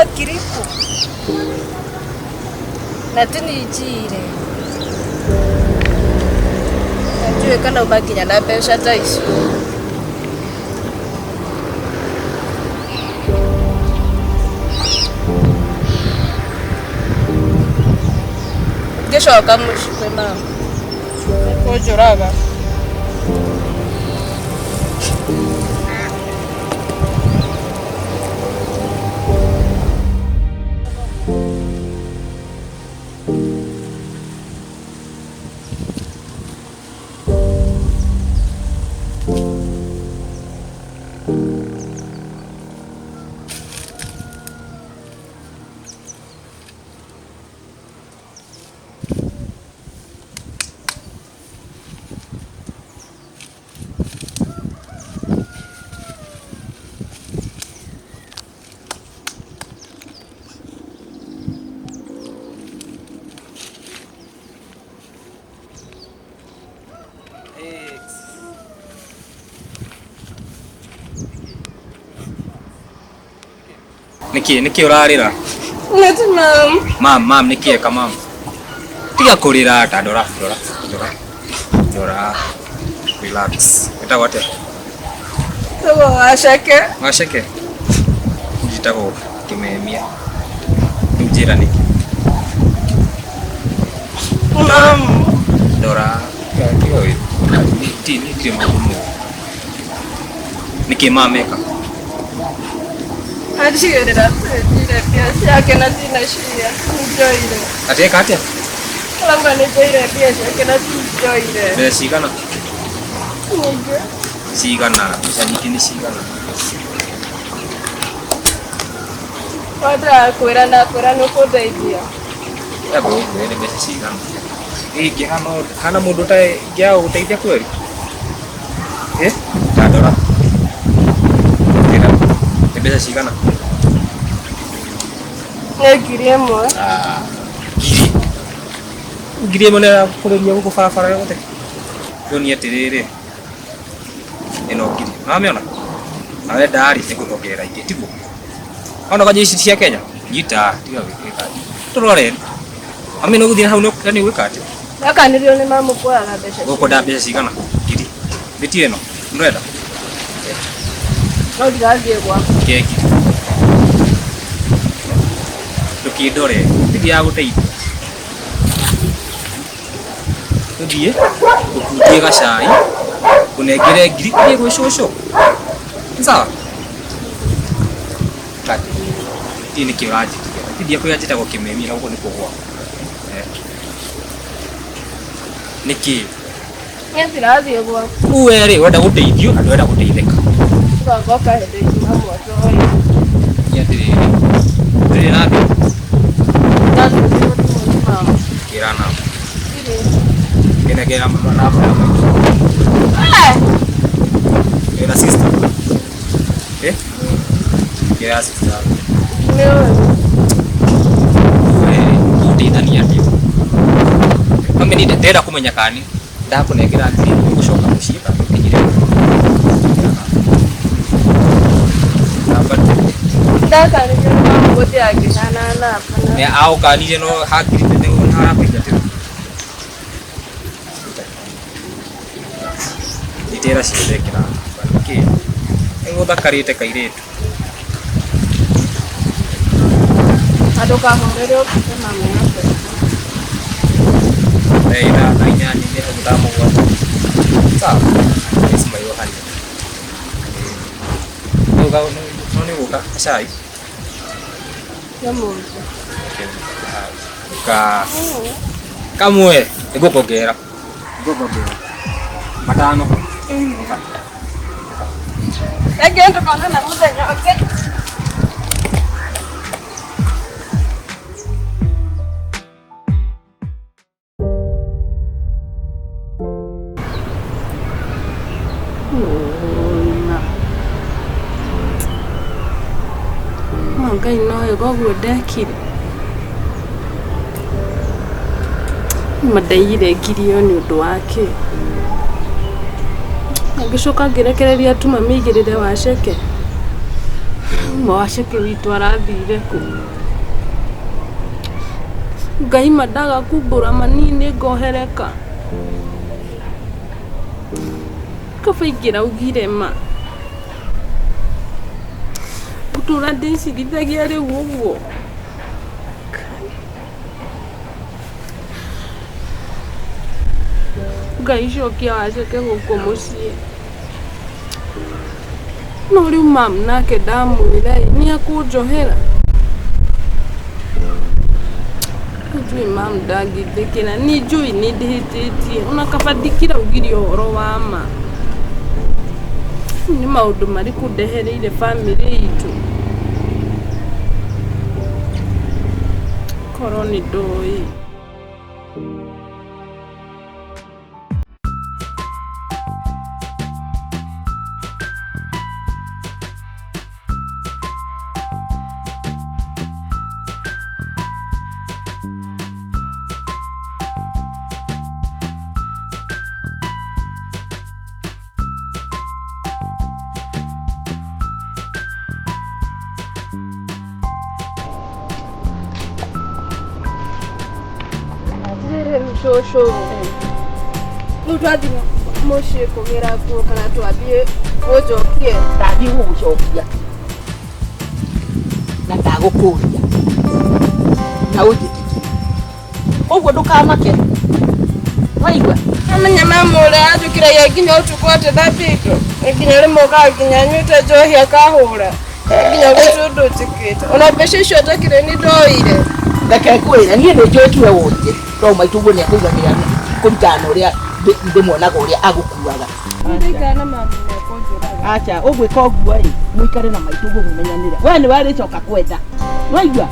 Ngiri kũ na ti ni njire na ndiũĩ kana uma nginya na mbeca ta icio. Ngĩcoka mũciĩ kwĩ mama nĩkũnjũraga. Nĩkĩ nĩkĩ ũrarĩra? Nĩti mam. Mam, mam nĩkĩ eka mam? Tiga kũrĩra ta ndora, ndora, ndora. Ndora. Relax. Wĩtagwo atĩa? Tagwo Waceke. Waceke? Njĩtagwo Kĩmemia. Rĩu njĩra nĩkĩ? Mam. Ndora. Tiga wĩ. Ti ndirĩ mũndũ mũũru. Nĩkĩ mam eka? Anjigĩrĩra njire mbia ciake na ndinaciya njoire. Atĩ eka atĩa? Arauga nĩ njoire mbia ciake na tinjoire. Mbeca cigana? Nyingĩ. Cigana? Mbeca nyingĩ nĩ cigana? Wendaga kwĩra na kwĩra nĩ ũkũndeithia. Amba ũnjĩre nĩ mbeca cigana. Ingĩhana hana mũndũ ũtarĩ ingĩaga gũgũteithia kweli? Eh? Ta ndora. Njĩra. Nĩ mbeca cigana? Nĩ 1000. Ah, ngiri. 1000 nĩ yakũrĩria gũkũ barabara yothe. Nyonie atĩrĩrĩ. Ĩno ngiri. Nĩwamĩona? Na wenda rĩ, nĩngũkuongerera ingĩ, tiguo? Ona kwanja ici cia Kenya? Nyita, tiga gwĩka. Tũrore. Mami nĩ ũgũthiĩ hau nĩ ũgwĩka atĩa? Ndakanirio nĩ mamu kuoyaga mbeca. Ũkwenda mbeca cigana? Ngiri. Mĩti ĩno, ndũrenda? No ndirathiĩ gwaku. Keki. Ndũkĩndore, ndithiaga gũteithia. Tũthiĩ, ngũkungie gacai, ngũnengere ngiri, ũthiĩ gwĩ cũcũ. Nĩ sawa? Kati. Ndiũĩ nĩkĩ ũranjĩkire. Ndithiĩ kũrĩa njĩtagwo kĩmemia na gũkũ nĩkuo gwakwa. Nĩkĩ? Niĩ ndirathiĩ gwaku. Rĩu we rĩ, ũrenda gũteithio na ndũrenda gũteithĩka. Ngoka hĩndĩ ĩngĩ mamu atoĩ. Nĩ atĩrĩrĩ, ndũrĩ na thimũ? Ndatũmĩrwo thimũ nĩ mama. Ĩra namba. Ndirĩ. Kĩnengera namba ya maitũ. Wĩna sister? Eh? Kĩra sister. Nĩ ũĩ. We ũgũteithania atĩa? Mami niĩ ndĩrenda kũmenya kana nĩ ndakũnengera ngiri ĩmwe ũgũcoka mũciĩ kana ũkinyire namba. Ndakanirio nĩ mamu gũthiĩ angĩhana namba. Nĩ agũkanirie no hakiri nĩ arakũingatĩra. Nyitĩrĩra ciothe ĩkĩra namba. Nĩkĩ? Nĩgũthakarĩte kairĩtu. Na ndũkahũrĩre ũtuke mami na mbeca. Thaa ithano, thaa inyanya, inya, thaa mũgwanja. Sawa? Yes, my honey. No nĩ ũgũka gacai? Nĩ mũndũ. Ka kamwe nĩngũkuongerera. Nĩngũkuongerera. Matano. Reke tũkonana mũthenya ũngĩ. No Ngai noĩ koguo ndekire. Ma ndaiyire ngiri ĩyo nĩ ũndũ wa kĩ? Na ngĩcoka ngĩrekereria tu mami aigĩrĩre waceke. Ma waceke witũ arathire kũ? Ngai ma ndaga kumbũra manini ngohereka. Kaba ingĩraugire ma. Ngũtũra ndĩcirithagia rĩu ũguo. Ngai cokia waceke gũkũ mũciĩ. No rĩu mam nake ndamwĩra ĩ nĩ akũnjohera. Njũĩ mam ndangĩthekera nĩ njũĩ nĩ ndĩhĩtĩtie ona kaba ndikĩraugire ũhoro wa ma. Nĩ maũndũ marĩkũ ndehereire bamĩrĩ itũ? Korwo nĩ ndoĩ. Atĩrĩrĩ cũcũ, rĩu twathiĩ mũciĩ kũgĩra nguo kana twathiĩ ũnjokie? Ndathiĩ gũgũcokia na ndagũkũria na ũnjĩtĩkie ũguo ndũkamake waigua. Amenya mama ũrĩa anjũkĩragia nginya ũtukũ atĩ thambie indo, nginya rĩmwe okaga nginya nyuĩte njohi akahũra, nginya gũtirĩ ũndũ njĩkĩte. Ona mbeca icio njakĩrĩ nĩ ndoire. Reke ngwĩre, niĩ nĩ njũĩ tiwe woire, no maitũ guo nĩ akũiganĩra kũringana na ũrĩa ndĩmuonaga ũrĩa agũkuaga. Ndĩikara na mama nĩ ekũnjũraga. Acha ũgwĩka ũguo ĩ, mũikare na maitũ guo mũmenyanĩre. We nĩ warĩcoka kwenda, waigua?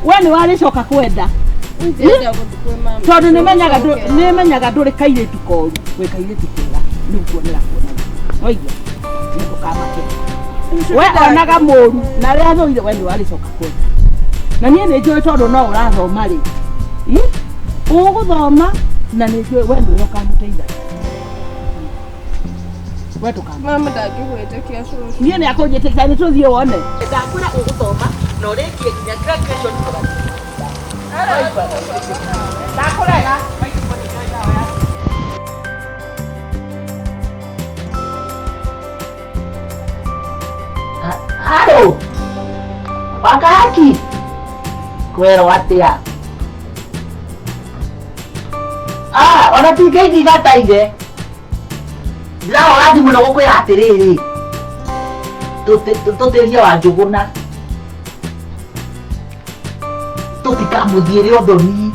We nĩ warĩcoka kwenda. Ndĩrenda gũthiĩ kwĩ mama. Tondũ nĩmenyaga ndũrĩ kairĩtu koru, wĩ kairĩtu kega, nĩ nguonera kuonaga, waigua? Na ndũkamake. We onaga mũru na arĩa athũire, we nĩ warĩcoka kwenda. Na niĩ nĩ njũĩ tondũ no ũrathoma rĩ, ũgũthoma na nĩ njũĩ we nĩwe ũkamũteithagia. We ndũkamake. Mama ndangĩgwĩtĩkia cũcũ. Niĩ nĩ akũnjĩtĩkia, nĩ tũthiĩ wone. Ndakwĩra ũgũthoma na ũrĩkie nginya graduation ũgathiĩ. Ndakũrega. Halo. Wakahaki. Kwero atia. Ah, ona ti ngeithi bataire. Ndĩrahũra thimũ na gũkwĩra atĩrĩrĩ. Tũtĩrie wa Njũgũna. Tũtikamũthiĩre ũthoni.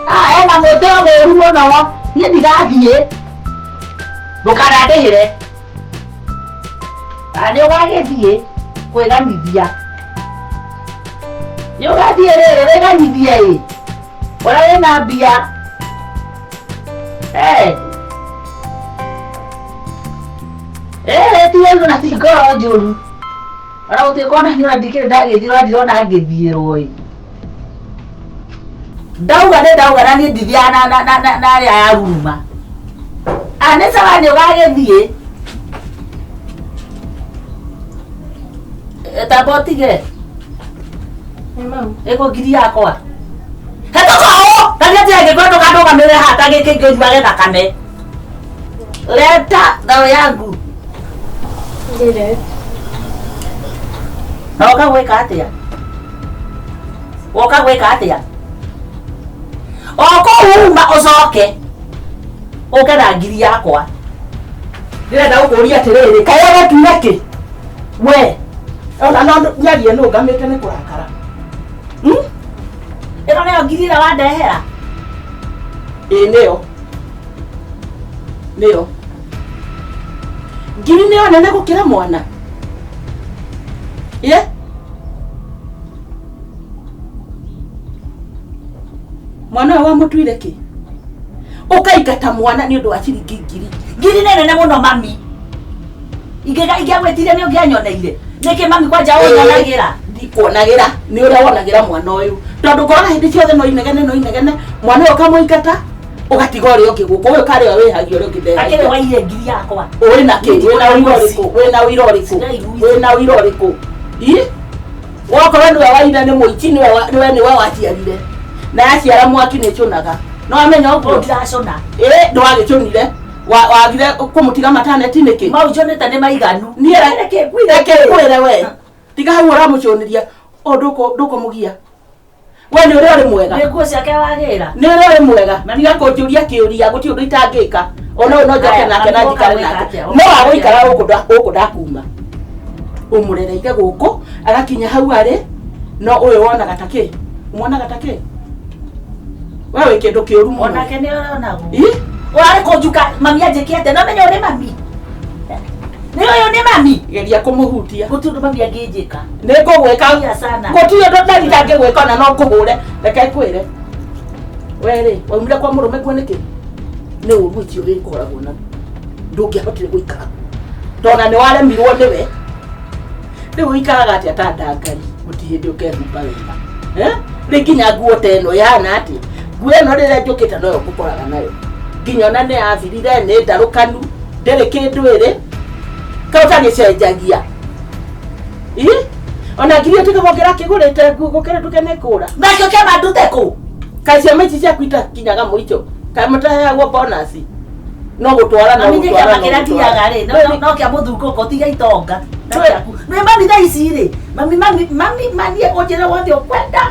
Ah, ena mũteo mũru mũno. Niĩ ndigathiĩ. Ndũkanandĩhĩre. Ah, nĩ ũgagĩthiĩ kwĩganithia. Nĩ ũgathiĩ rĩrĩ wĩganithie ĩ. Ũrĩa wĩna mbia. Eh. Eh, ti ũru na ti ngoro njũru. Ona gũtuĩka ona niĩ ona ndikĩrĩ ndagĩthiĩrwo ndirona ngĩthiĩrwo ĩ. Ndauga nĩ ndauga na niĩ ndithiaga na arĩa ya ruruma. Ah, nĩ sawa nĩ ũgagĩthiĩ. Tamba ũtige. Nĩ mama. Ĩkũ ngiri yakwa. Hetũka ũũ! Na niĩ ndirĩ ngĩkorwo ndũkanũgamĩrĩre haha ta gĩkĩ ngĩnyuage thakame. Leta thao yangu. Ndĩre. Na woka gwĩka atĩa? Woka gwĩka atĩa? O kũu uma ũcoke ũke na ngiri yakwa. Ndĩrenda gũkũria atĩrĩrĩ, kaĩ ũretuire kĩ? We, Ona no nyarie nũngamĩte nĩ kũrakara. Ĩno nĩyo ngiri ĩrĩa wandehera? Ĩĩ nĩyo. Nĩyo. Ngiri nĩyo nene gũkĩra mwana. Ye? Mwana ũyũ wamũtuire kĩ? Ũkaingata mwana nĩ ũndũ wa ciringi ngiri. Ngiri nĩ nene mũno mami. Ingĩagwĩtire nĩ ũngĩanyoneire. Nĩkĩ mami kwanja ũnyonagĩra? Ndikuonagĩra nĩ ũrĩa wonagĩra mwana ũyũ. Tondũ ngorora hĩndĩ ciothe no inegene no inegene, mwana ũyũ ũkamũingata, Ũgatiga ũrĩa ũngĩ gũkũ ũyũ karĩa wĩhagia ũrĩa ũngĩ Akĩrĩ ndehagia. waire ngiri yakwa. Ũrĩ na kĩ? Wĩna ũira ũrĩkũ? Wĩna ũira ũrĩkũ? Wĩna ũira ũrĩkũ? Ii? Wokorwo nĩwe waire nĩ mũici nĩwe nĩwe nĩwe waciarire. Na yaciara mwaki nĩ ĩcũnaga. No amenya Ũguo ũguo? ndiracũna. Ĩ ndwagĩcũnire. Wagire kũmũtiga mataneti nĩkĩ? Mau njonete nĩ maiganu. Niĩ Reke ngwĩre reke ngwĩre we. Tiga hau ũramũcũnĩria. O ndũkũmũgia. We nĩ ũrĩa ũrĩ mwega. Nĩ nguo ciake wagĩra. Nĩ ũrĩa ũrĩ mwega. Tiga kũnjũria kĩũria gũtirĩ ũndũ itangĩka. Ona ũyũ no njoke Haya, nake na mami, njikare ũka nake. gwĩka atĩa? No agũikara gũkũ gũkũ ndakuma. Ũmũrereire gũkũ agakinya hau arĩ no ũyũ wonaga ta kĩ? Ũmuonaga ta kĩ? We wĩ kĩndũ kĩũru mũno. Onake nĩ oronagwo. Ĩ? Ũrarĩ kũnjuka mami anjĩke atĩa? No menya ũyũ nĩ mami. Nĩ ũyũ nĩ mami. Geria kũmũhutia. Gũtirĩ ũndũ mami angĩnjĩka. Nĩ ngũgwĩka Ria sana. gũtirĩ ũndũ ndari ndangĩgwĩka ona no ngũhũre. Reke ngwĩre. We rĩ, waumire kwa mũrũme kuo nĩkĩ? Nĩ ũru ũcio wĩkoragwo naguo. Ndũngĩahotire gũikara. Tona nĩ waremirwo nĩwe. Rĩu ũikaraga atĩa ta ndangari gũtirĩ hĩndĩ ũkehumba wega. Eh? Rĩ nginya nguo ta ĩno ĩhana atĩa? Nguo ĩno rĩrĩa njũkĩte noyo ngũkoraga nayo. Nginya ona nĩ yathirire nĩ ndarũkanu ndĩrĩ kĩndũ ĩrĩ. Kaĩ ũtagĩcenjagia? Ĩ? Ona nginya ũtuĩke gũkĩra kĩgũrĩte nguo gũkĩra nduke nĩ kũra. Nakĩo kĩama ndute kũ? Kaĩ ciama ici ciaku itakinyaga mũico? Kaĩ mũtaheagwo bonus? No gũtwara no Mami nĩ gũtwara kĩama no kĩrĩa gũtwara. ngiaga rĩ, no kĩa mũthungũko tiga itonga. No kĩaku. Nĩ mami thaa ici rĩ, mami mami mami mami ũnjĩre wothe ũkwenda.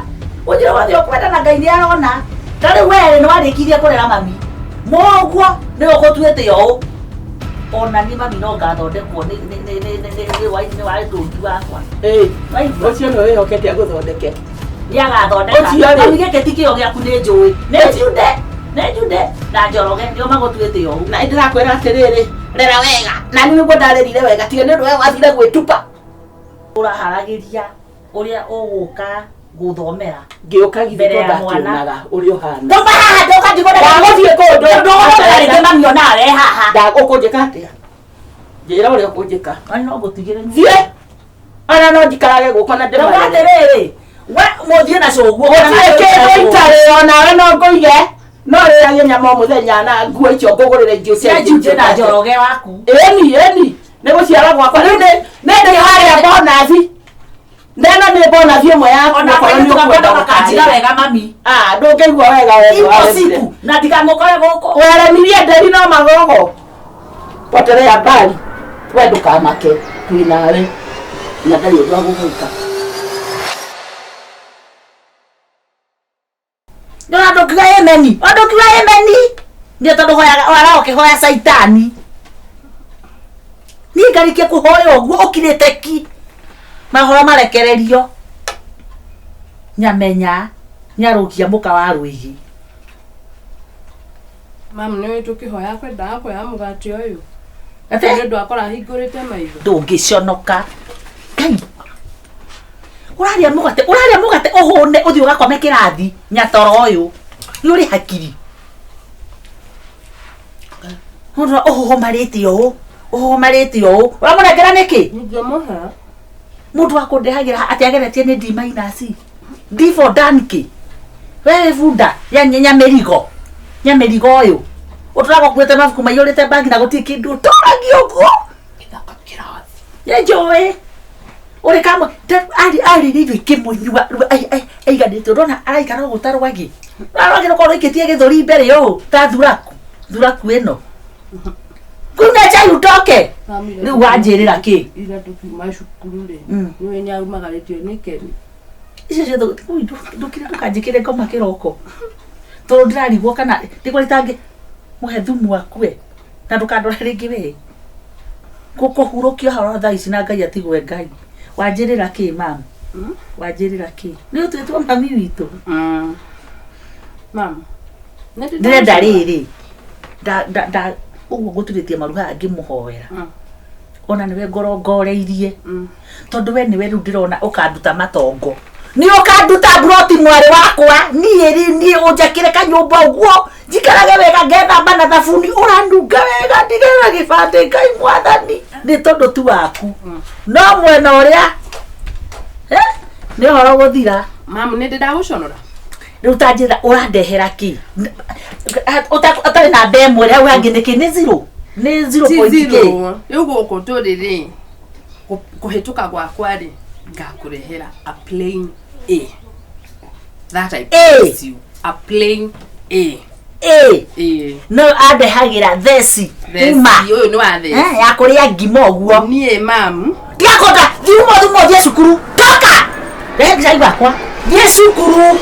Ũnjĩre wothe ũkwenda na Ngai nĩ arona. Ta rĩu we rĩ nĩ warĩkirie kũrera mami. Mũguo nĩ ũgũtuĩte ũũ. Ona niĩ mami no ngathondekwo nĩ nĩ nĩ nĩ nĩ nĩ wa nĩ wa ndũngi wakwa. Ĩ, Waigua? ũcio nĩwe wĩhokete agũthondeke. Nĩ agathondeka. Ũcio rĩ. Mami gĩkĩ ti kĩo gĩaku nĩ njũĩ. Nĩ Jude, nĩ Jude na Njoroge nĩo magũtuĩte ũũ. Na ndĩrakwĩra atĩrĩrĩ, rera wega. Na niĩ nĩguo ndarerire wega tiga nĩ ũndũ we wathire gwĩtupa. Ũraharagĩria ũrĩa ũgũka gũthomera. Ngĩũka githĩ Mbere to ya mwana. ndakĩonaga ũrĩa ũhana. Ndũma haha ndũka ndigũre. Ndagũthiĩ kũndũ. Ndũgũthomera rĩngĩ mami ona we haha. Ũkũnjĩka atĩa? Njĩra ũrĩa ũkũnjĩka. Ona no ngũtigĩre. Thiĩ. Ona no njikarage gũkũ na Ndauga ndĩmarere. atĩrĩrĩ, we mũthiĩ na cũguo. Gũtirĩ kĩndũ itarĩ onawe no ngũige. No rĩagie nyama o mũthenya na nguo icio ngũgũrĩre ingĩ Cia ũcenjie. Jude na Njoroge waku. Ĩni, ĩni. Nĩ gũciara gwakwa. Rĩu nĩ ndĩ harĩa bonathi. Neno nĩ bonathi ĩmwe yaku Ona okorwo nĩ kairĩtu gakwa ũkwenda no gakanjiga gũkarĩra. wega mami. Ah, ndũngĩigua wega we Ipo siku na ndikamũkore gũkũ. Weremirie nderi no magogo. Potelea mbali. We ndũkamake twĩ nawe na ndarĩ ũndũ agũgwĩka. Nĩ andũ kiuga emeni. Andũ kiuga emeni. Nĩ tondũ hoyaga wara ũkĩhoya caitani. Niĩ ngarĩkia kũhoya ũguo ũkirĩte ki. Mahoro marekererio. Nyamenya nyarũgia mũka wa rwĩgĩ. Mam nĩ ũĩ tũkĩhoya kwendaga kuoya mũgate ũyũ. Atĩ? Nĩ ũndũ akora ahingũrĩte maitho. Ndũngĩconoka. Ngai. Ũrarĩa mũgate, ũrarĩa mũgate ũhũne ũthiĩ ũgakome kĩrathi nyatoro ũyũ. Nĩ ũrĩ hakiri. Mũndũ ũhũhũmarĩte ũũ, ũhũhũmarĩte ũũ. Ũramũnengera nĩkĩ? Ingĩmũhe. Mũndũ wa kũndehagĩra atĩ ageretie nĩ D minus. D for donkey. We wĩ bunda ya nyamĩrigo. Nyamĩrigo ũyũ. Ũtũraga ũkuĩte mabuku maiyũrĩte bagi na gũtirĩ kĩndũ ũtũragia ũguo. Gĩthaka kĩrathi. Nĩ njũĩ. Ũrĩ kamwe arĩrĩirio ikĩmũnyua rĩu aiganĩte ũrona araikara ũguo ta rwagĩ. Rwagĩ rũkorwo rũikĩtie gĩthũri mbere ũũ ta thuraku. Thuraku ĩno. Kunywa chai utoke. Rĩu wanjĩrĩra kĩ? Ira tũkiuma cukuru rĩ, Mm. nĩũĩ nĩ aumagarĩtio nĩ Keni. Icio ciothe ui, ndũkire ndũkanjĩkĩre ngoma kĩroko. Tondũ ndĩrarigwo kana nĩguo itangĩ mũhe thumu akue na ndũkandore rĩngĩ we. Gũkũhurũkio haha thaa ici na Ngai atigwe Ngai. Wanjĩrĩra kĩ mam? Wanjĩrĩra kĩ? Nĩ ũtuĩtwo mami witũ. Mam. nĩ ndĩ Ndĩrenda ndagũcora. rĩrĩ. Nda nda nda ũguo ngũturĩtie maru haha ngĩmũhoera. Ona nĩwe ngorongoreirie. Tondũ we nĩwe rĩu ndĩrona ũkanduta matongo. Nĩ ũkanduta mburoti mwarĩ wakwa niĩ rĩ niĩ ũnjakĩre kanyũmba ũguo njikarage wega ngethamba na thabuni ũranunga wega ndigera gĩbandĩ Ngai mwathani nĩ tondũ tu waku no mwena ũrĩa nĩ ũhoro gũthira. Mam nĩ ndĩ ndagũconora. Rĩu ta njĩra ũrandehera kĩ? Ũtarĩ na ndemwe rĩ, hau hangĩ nĩ kĩ? Nĩ zero. Nĩ zero Ti point kĩ? zero. Rĩu gũkũ tũrĩ rĩ, kũhĩtũka gwakwa rĩ, ngakũrehera a plain A. That I A. promise you. A plain A. A. A. No andehagĩra theci Theci, uma. ũyũ nĩ wa theci. Eh, ya kũrĩa ngima ũguo. Niĩ mamu. Tiga kũnda, thiĩ uma thuma ũthiĩ cukuru. Toka! Rehe gĩcai gwakwa. Thiĩ cukuru.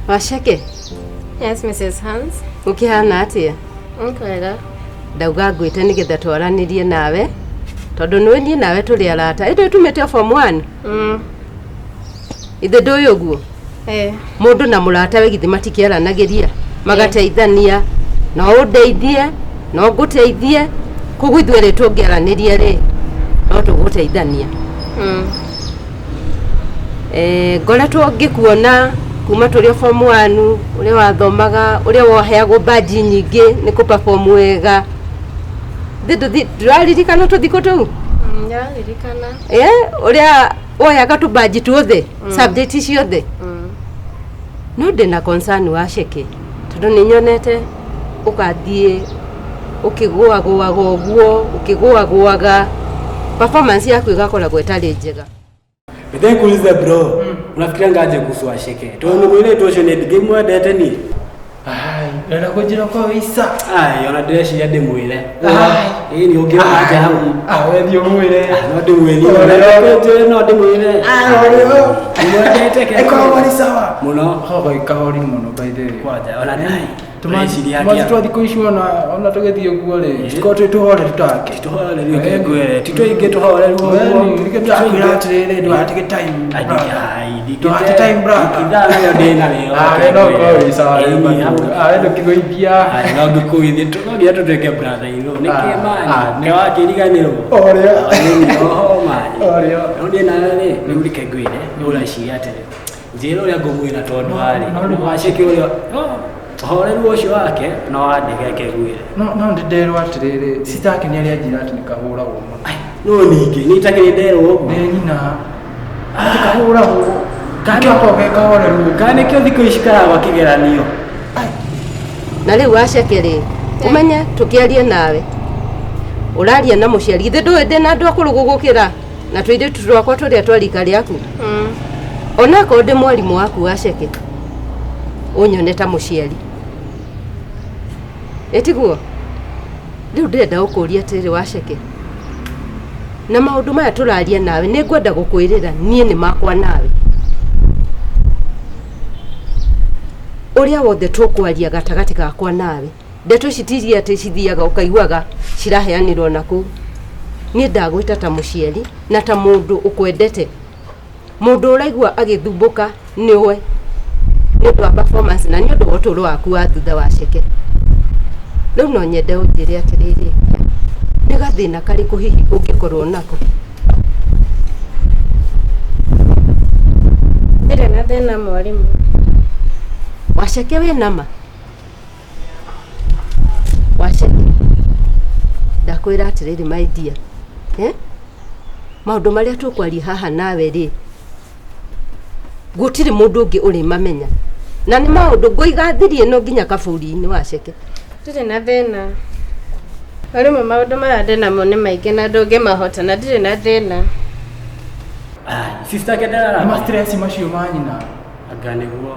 Waceke. Yes, Mrs. Hans. Ũkĩhana atĩa? Nkwega. Ndauga ngwĩte nĩgetha twaranĩrie nawe tondũ nĩwe niĩ nawe tũrĩ arata ĩndĩ tumĩte form 1. Ithe ndũĩ ũguo? Eh. Mũndũ na mũratawe githĩ matikĩaranagĩria magateithania, no ũndeithie no ngũteithie, koguo ithuĩ erĩ tũngĩaranĩria rĩ no tũgũteithania. Ngoretwo ngĩkuona kuma tũrĩ o form 1 ũrĩa wathomaga, ũrĩa woheagwo baji nyingĩ nĩ kũ perform wega. Ndũraririkana tũthikũ tũu? Ndĩraririkana. Ũrĩa woyaga tũbaji tuothe, subject ciothe. No ndĩna concern wa Ceke tondũ nĩ nyonete ũgathiĩ ũkĩgũagũaga ũguo, ũkĩgũagũaga, performance yaku ĩgakoragwo ĩtarĩ njega. Nikuulize bro, unafikiria ngaje kuhusu Washeke? Tondu mwile tu ucio ni ndingĩmwendete ni. Ai, ũrenda kũnjĩra kwa wĩica. Ai, ona ndĩreciria ndĩmwĩre. Ai. Ĩĩ nĩ ũngĩona nja hau. Ah, we thiĩ ũmwĩre. No ndĩmwĩre. Ũrĩa. No ndĩmwĩre. Ah, ũrĩa. Ndĩmwendete ke. Ĩkoragwo arĩ sawa. Mũno. Kahori kahori mũno by the way. Kwanja ona nĩ. Tũreciria Tũreciria atĩa? Twa thikũ ici ona ona tũgĩthiĩ ũguo rĩ, tũkorwo twĩ tũhoreru take. Tũhoreru reke ngwĩre. Ti tũingĩ tũhoreru ũguo. Nĩkĩo ndĩrakwĩra atĩrĩrĩ, ndũgatege time. Ndũgate time brother. Ithaa narĩo ndĩ narĩo. Ah, we no ũkorwo wĩ sawa Ĩĩ, rĩu hau. bado. Ah, we ndũkĩgũithia. Ai, no ngĩkũgũithia. No nginya tũtuĩke brother irũ. Nĩkĩ Ah, mani? ah, Nĩ wakĩriganĩrwo. Ũrĩa. Oho mani. Ũrĩa. No ndĩ nawe rĩ, rĩu reke ngwĩre, nĩ ũreciria atĩrĩ. Njĩra ũrĩa ngũmwĩra tondũ warĩ. no, no. Waceke ũrĩa. Ũhoreru ũcio wake no wandege reke ngwĩre. No no ndĩnderwo atĩrĩrĩ, sister yake nĩ arĩa atĩ nĩ kahũragwo mũno. No ningĩ nĩ itakĩrĩ nderwo ũguo. Nĩ nyina. Atĩ kahũragwo. Nĩkĩo akoragwo ge kahoreru. Kana nĩkĩo thikũ ici karagwa kĩgeranio. Na rĩu waceke rĩ, ũmenye tũkĩaria nawe ũraria na mũciari githĩ ndũĩ ndĩ na andũ akũrũ gũgũkĩra na tũirĩtu twakwa tũrĩa twa rika rĩaku onakorwo ndĩ mwarimũ waku waceke ũnyone ta mũciari ĩtiguo rĩu ndĩrenda gũkũria atĩrĩrĩ waceke na maũndũ maya tũraria nawe nĩ ngwenda gũkwĩrĩra niĩ nĩ makwa nawe ũrĩa wothe tũkwaria gatagatĩ gakwa nawe ndeto ici ti iria atĩ cithiaga ũkaiguaga ciraheanĩrwo na kũu niĩ ndagwĩta ta mũciari na ta mũndũ ũkwendete mũndũ ũraigua agĩthumbũka nĩwe nĩ ũndũ wa performance na nĩ ũndũ wa ũtũũro waku wa thutha wa ceke rĩu no nyende ũnjĩre atĩrĩrĩ nĩ gathĩna karĩkũ hihi ũngĩkorwo nako Ndirĩ na thĩna mwarimũ. Waceke wĩ nama waceke ndakwĩra atĩrĩrĩ my dear eh? Maũndũ marĩa tũkwaria haha nawe rĩ gũtirĩ mũndũ ũngĩ ũrĩmamenya na nĩ maũndũ ngũiga thiri ĩno nginya kaburi-inĩ waceke Ndirĩ na thĩna. Mwarimũ maũndũ maya ndĩnamo nĩ maingĩ na ndũngĩmahota na ndirĩ na thĩna. Sister yake ndarara. Nĩ ma stress macio ma nyina. Anga nĩguo.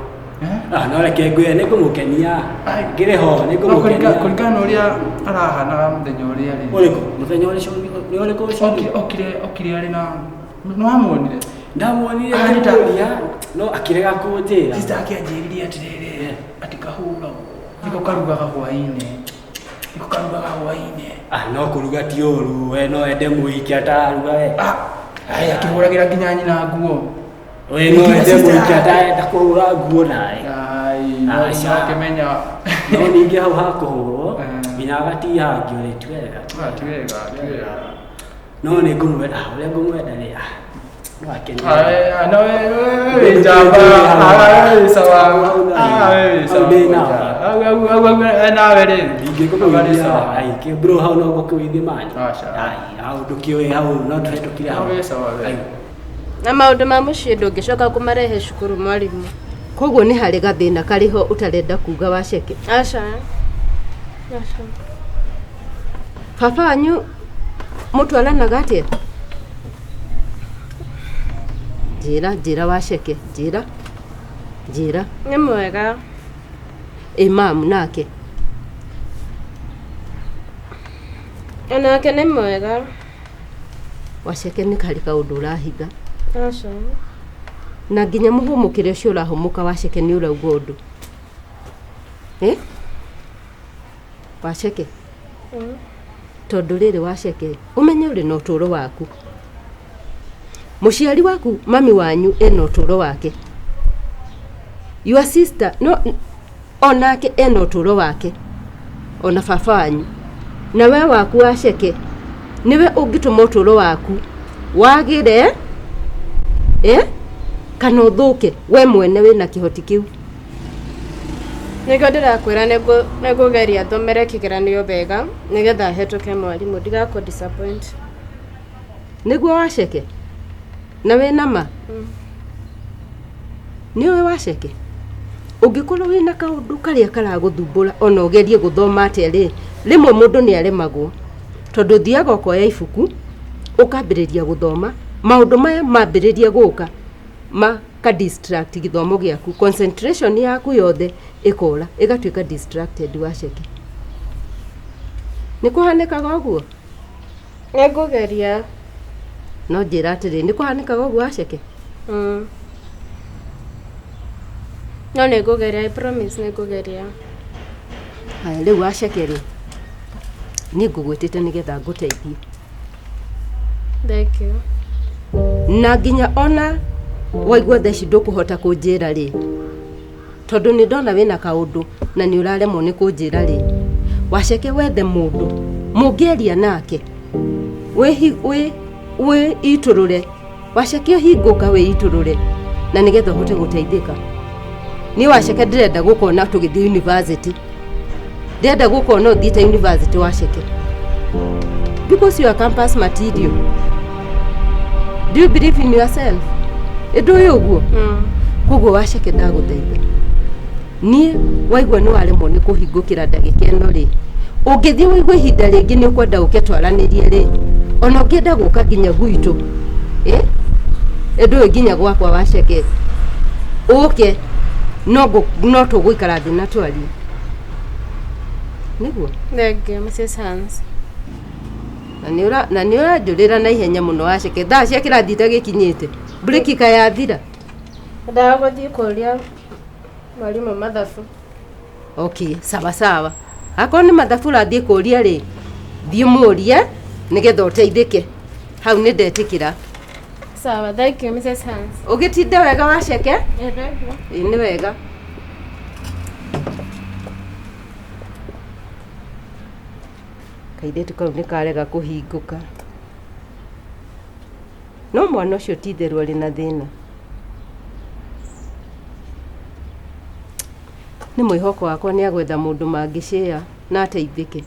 Ah, no reke ngwĩre nĩ ngũmũkenia. Ngĩrĩ ho nĩ No, ngũmũkenia. kũringana na ũrĩa arahanaga mũthenya ũrĩa rĩ. Ũrĩkũ? Mũthenya ũrĩa nĩ ũrĩkũ ũcio? Okire okire okire arĩ na nĩ wamuonire? Ndamuonire Arĩ ta- ngĩmũria no akĩrega kũnjĩra. Sister yake anjĩrire atĩrĩrĩ, atĩ kahũragwo. Nĩko karugaga hwaĩ-inĩ. Nĩko karugaga hwaĩ-inĩ. Ah, no kũruga ti ũru, we no ende mũhiki atararuga we. Ai, akĩhũragĩra nginya nyina nguo. We no Nginya ende sister mũhiki yake. atarenda kũhũra nguo nawe. Ai, no Aca. no akĩmenya. No ningĩ hau hakũhũrwo nginya agatihangio rĩ ti wega. Ah, ti wega, ti wega. No nĩ ngũmwenda, ah, ũrĩa ngũmwenda rĩ, ah, no akenie. Ai, no we we wĩ njamba. Ah, we wĩ sawa. Ah, we wĩ sawa. Hau ndĩ nawe. Au au au au eh, nawe rĩ. Ndingĩkũgũithia sawa. ai kĩ bro hau no ngũkũgũithia mani. Aca. Ai, hau ndũkĩũĩ hau no tũhetũkire hau. Hau wĩ sawa we. Ai. Na maũndũ ma mũciĩ ndũngĩcoka kũmarehe cukuru mwarimũ. Koguo nĩ harĩ gathĩna karĩho ũtarenda kuga waceke Aca. Aca. Baba wanyu mũtwaranaga atĩa? Njĩra njĩra waceke njĩra njĩra. Nĩ mwega. Ĩ mamu nake? Onake nĩ mwega. Waceke nĩ harĩ kaũndũ ũrahitha Aca. na nginya mũhũmũkĩre ũcio ũrahũmũka waceke nĩ ũrauga ũndũ eh? Waceke tondũ rĩrĩ waceke ũmenye ũrĩ na ũtũũro waku mũciari waku mami wanyu ena ũtũũro wake your sister no onake ena ũtũũro wake ona baba wanyu na we waku waceke nĩwe ũngĩtũma ũtũũro waku wagĩre eh? Kana ũthũke we mwene wĩna kĩhoti kĩu. Nĩkĩo ndĩrakwĩra nĩngũgeria thomere kĩgeranio wega nĩgetha hetũke mwarimũ ndigakũ disappoint. Nĩguo waceke na wĩna ma nĩ ũĩ waceke ũngĩkorwo wĩna kaũndũ karĩa karagũthumbũra ona ũgerie gũthoma atĩa rĩ rĩmwe mũndũ nĩ aremagwo tondũ ũthiaga ũkoya ibuku ũkambĩrĩria gũthoma maũndũ maya mambĩrĩria gũka maka distract gĩthomo gĩaku concentration yaku yothe Ĩkora, ĩgatuĩka distracted waceke. Nĩ kũhanĩkaga ũguo? Nĩ ngũgeria. No njĩra atĩrĩ, nĩ kũhanĩkaga ũguo waceke? Mm. No nĩ ngũgeria, I promise nĩ ngũgeria. Haya, rĩu waceke rĩ, niĩ ngũgwĩtĩte nĩgetha ngũteithie. Thank you. Na nginya ona waigua thaa ici ndũkũhota kũnjĩra rĩ, tondũ nĩ ndona wĩna kaũndũ na nĩ ũraremwo nĩ kũnjĩra rĩ, waceke wethe mũndũ mũngĩaria nake wĩitũrũre, waceke ũhingũka wĩitũrũre na nĩgetha ũhote gũteithĩka. Niĩ waceke ndĩrenda gũkona tũgĩthiĩ university, ndĩrenda gũkona ũthiĩte university waceke, because you are campus material. Do you believe in yourself? Ĩndũ ũguo koguo waceke ndagũthaitha niĩ waigua nĩ waremwo nĩ kũhingũkĩra ndagĩka ĩno rĩ, ũngĩthiĩ wĩigue ihinda rĩngĩ nĩ ũkwenda ũke twaranĩrie rĩ, ona ũngĩenda gũka nginya gwitũ ĩ ĩndũ ũyũ nginya gwakwa waceke ũke no no tũgũikara thĩ na twarie nĩguo. Thank you, Mrs. Hans. Na nĩ ũranjũrĩra na ihenya mũno waceke, thaa cia kĩrathi itagĩkinyĩte, breki yathira. Ndaga gũthiĩ kũria mwarimũ mathabu. Okay, sawa sawa. Akorwo nĩ mathabu ũrathiĩ kũria rĩ, thiĩ mũrie nĩgetha ũteithĩke. Hau nĩ ndetĩkĩra. Sawa, thank you, Mrs. Hans. Ũgĩtinde wega waceke. Yeah, thank you. Ĩ nĩ wega. Kairĩtu kau nĩ karega kũhingũka, no mwana ũcio ti itherũ arĩ na thĩna. Nĩ mwĩhoko wakwa nĩ agwetha mũndũ mangĩcĩa na ateithĩke.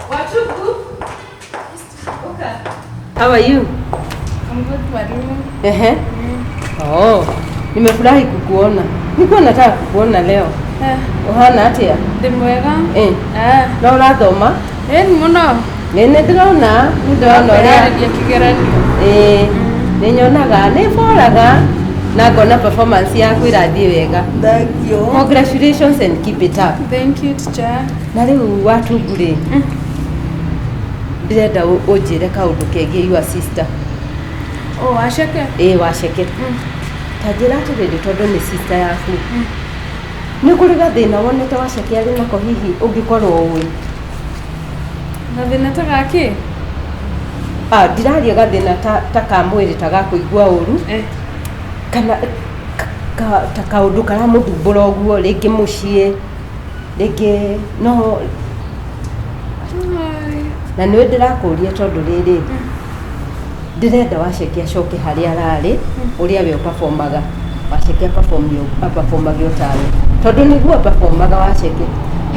Wachuku. How are you? I'm good, mwalimu. Ehe. Oh, nimefurahi kukuona. Nilikuwa nataka kukuona leo. Eh, Ũhana atĩa? Ndĩ mwega. Eh, Eh, no ũrathoma? ĩni mũno. Nĩ nĩ ndĩrona, nĩ ndĩrona ũrĩa Ndĩrarĩria kĩgeranio. Ĩĩ, nĩ nyonaga, nĩ boraga na ngona performance yaku ĩrathiĩ wega. Thank you. Congratulations and keep it up. Thank you, teacher. Na rĩu watungu rĩ, ndĩrenda ũnjĩre kaũndũ kegiĩ your sister. Oh, waceke. Ĩĩ waceke. Ta njĩra atĩrĩrĩ, tondũ nĩ sister yaku. Nĩ kũrĩ gathĩna wonete waceke arĩ nako hihi ũngĩkorwo ũĩ? Gathĩna ta gakĩ? Ah, ndiraria gathĩna ta ka mwĩrĩ, ta ga kũigua ũru Eh. kana ta kaũndũ karamũthumbũra ũguo, rĩngĩ mũciĩ, rĩngĩ no Ai. Na nĩwe ndĩrakũria tondũ rĩrĩ ndĩrenda waceke acoke harĩa ararĩ, ũrĩa we ũperformaga. Waceke aperformage o tawe, tondũ nĩguo aperformaga waceke,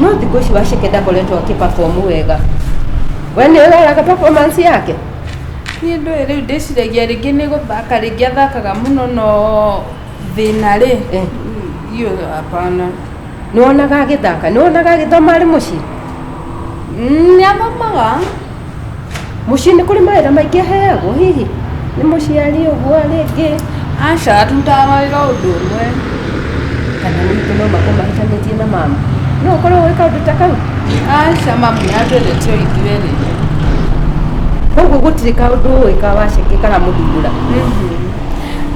no thikũ ici waceke ndakoretwo akĩperform wega. We nĩ ũroraga performance yake? Niĩ ndũĩ, rĩu ndĩciragia rĩngĩ nĩ gũthaka, rĩngĩ athakaga mũno, no thĩna rĩ, iyo hapana. Nĩ wonaga agĩthaka? Nĩ wonaga agĩthoma arĩ mũciĩ? Nĩ athomaga. Mũciĩ nĩ kũrĩ mawĩra maingĩ aheagwo hihi nĩ mũciari ũguo rĩngĩ? Aca, atutaga mawĩra ũndũ ũmwe. Kana ningĩ no makorwo mahĩtanĩtie na mama, no ũkorwo wĩ kaũndũ ta kau? Aca, mamu nĩ atwendete o ithuerĩ. Koguo gũtirĩ kaũndũ ũĩ ka waceke karamũthumbũra?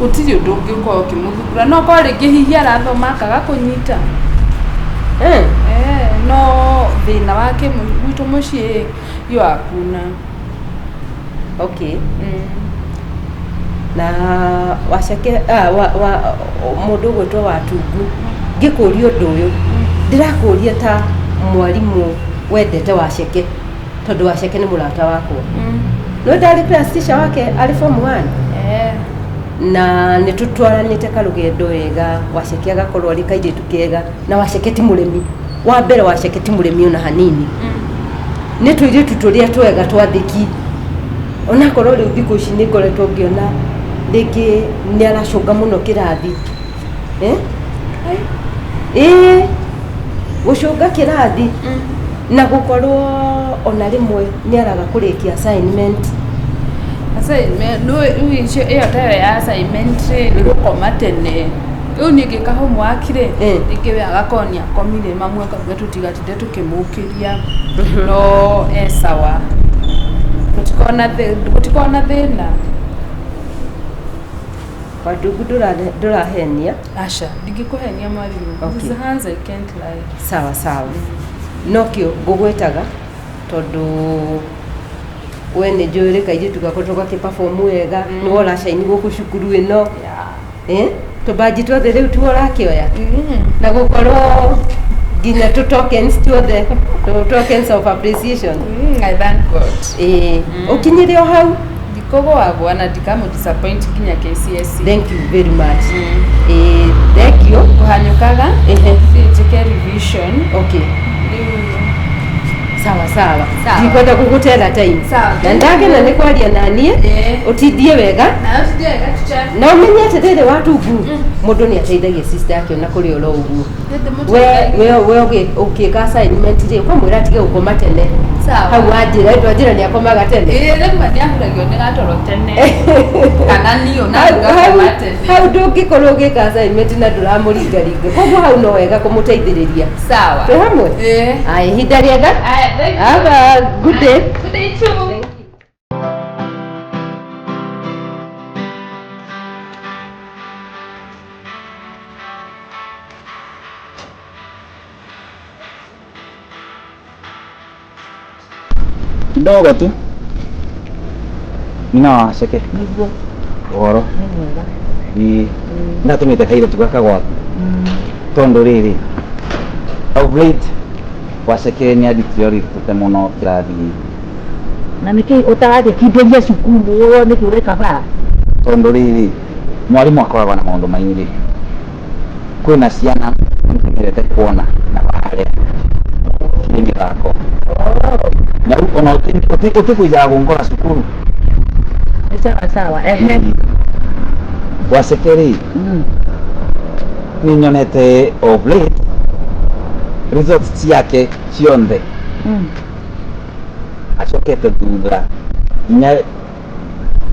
Gũtirĩ ũndũ ũngĩkorwo ũkĩmũthumbũra, no korwo rĩngĩ hihi arathoma akaga kũnyita. Eh, no thĩna wake gwitũ mũciĩ iyo hakuna. Okay. Na waceke ah, wa, wa, mũndũ ũgwĩtwo Watungu, ngĩkũria ũndũ ũyũ ndĩrakũria ta mwarimũ wendete waceke, tondũ waceke nĩ mũrata wakwa. No ndarĩ class teacher wake arĩ form 1. Eh. Na nĩ tũtwaranĩte karũgendo wega, waceke agakorwo arĩ kairĩtu kega, na waceke ti mũrĩmi wa mbere, waceke ti mũrĩmi ona hanini. Nĩ tũirĩtu tũrĩa twega twathĩki, onakorwo rĩu thikũ ici nĩ ngoretwo ngĩona rĩngĩ nĩ aracũnga mũno kĩrathi, eh? Ĩĩ, gũcũnga kĩrathi na gũkorwo ona rĩmwe nĩ araga kũrĩkia assignment. Assignment no rĩu icio ĩyo tayo ya assignment rĩ nĩ gũkoma tene. Rĩu niĩ ngĩka homework rĩ rĩngĩ we agakorwo nĩ akomire mamu akauga tũtigatinde tũkĩmũkĩria no e sawa. Gũtikoragwo na gũtikoragwo na thĩna. Wandungu ndũrahenia. Aca, ndingĩkũhenia mwarimũ. Okay. These hands I can't lie. Sawa sawa. Nokĩo ngũgwĩtaga tondũ we nĩ njũĩ rĩ kairĩtu gakwa tũgakĩ-perform wega, nĩwe ũracaini gũkũ cukuru ĩno. Eh? Tũbanji tuothe rĩu tuo ũrakĩoya na gũkorwo nginya tũ tokens tuothe, tũ tokens of appreciation. I thank God. Ĩĩ, ũkinyire o hau. Ndikũgũagũa na ndikamũ disappoint nginya KCSE. Thank you very much. Ĩĩ, thank you. Kũhanyũkaga Ehe. thiĩ njĩke revision. Okay. Rĩu Sawa sawa. Sawa. Ndikwenda gũgũtera time. Sawa. Na ndagena nĩ kwaria naniĩ, ũtindie wega. Na ũtindie wega teacher. Na ũmenye atĩrĩrĩ Watungu, mũndũ nĩ ateithagia sister yake ona kũrĩ oro ũguo. We we we ũgĩka assignment rĩ, ũkamwĩra atige gũkoma tene. Sawa. Hau wanjĩra, wanjĩra nĩ akomaga tene. Ĩĩ rĩmwe nĩ ahuragio nĩ gatoro tene. Kana niĩ ona Hau- ngakoma tene. Hau ndũngĩkorwo ũgĩka assignment na ndũramũringaringa. Koguo hau no wega kũmũteithĩrĩria. Sawa. Twĩ hamwe? Ĩĩ. Aya, ihinda rĩega. Aya, thank you. Have a good day. Good day too. Kidogo tu nyina wa Waceke. Nĩguo. Ũhoro? Nĩ mwega. Ĩĩ, ndatũmĩte kairĩtu gaka gwaku tondũ rĩrĩ of late Waceke nĩ adeteriorate mũno kĩrathi-inĩ. Na nĩkĩ ũtaragĩkindĩria cukuru nĩkĩ ũreka bara? Tondũ rĩrĩ mwarimũ akoragwo na maũndũ maingĩ, kwĩna ciana nĩmenyerete kuona na harĩa kĩrĩ mĩthako na rĩu ona ũtĩkũijaga gũnkora cukuru. Nĩ sawa sawa. Ehe. Waceke rĩ, nĩ nyonete of late results ciake cionthe acokete thutha nginya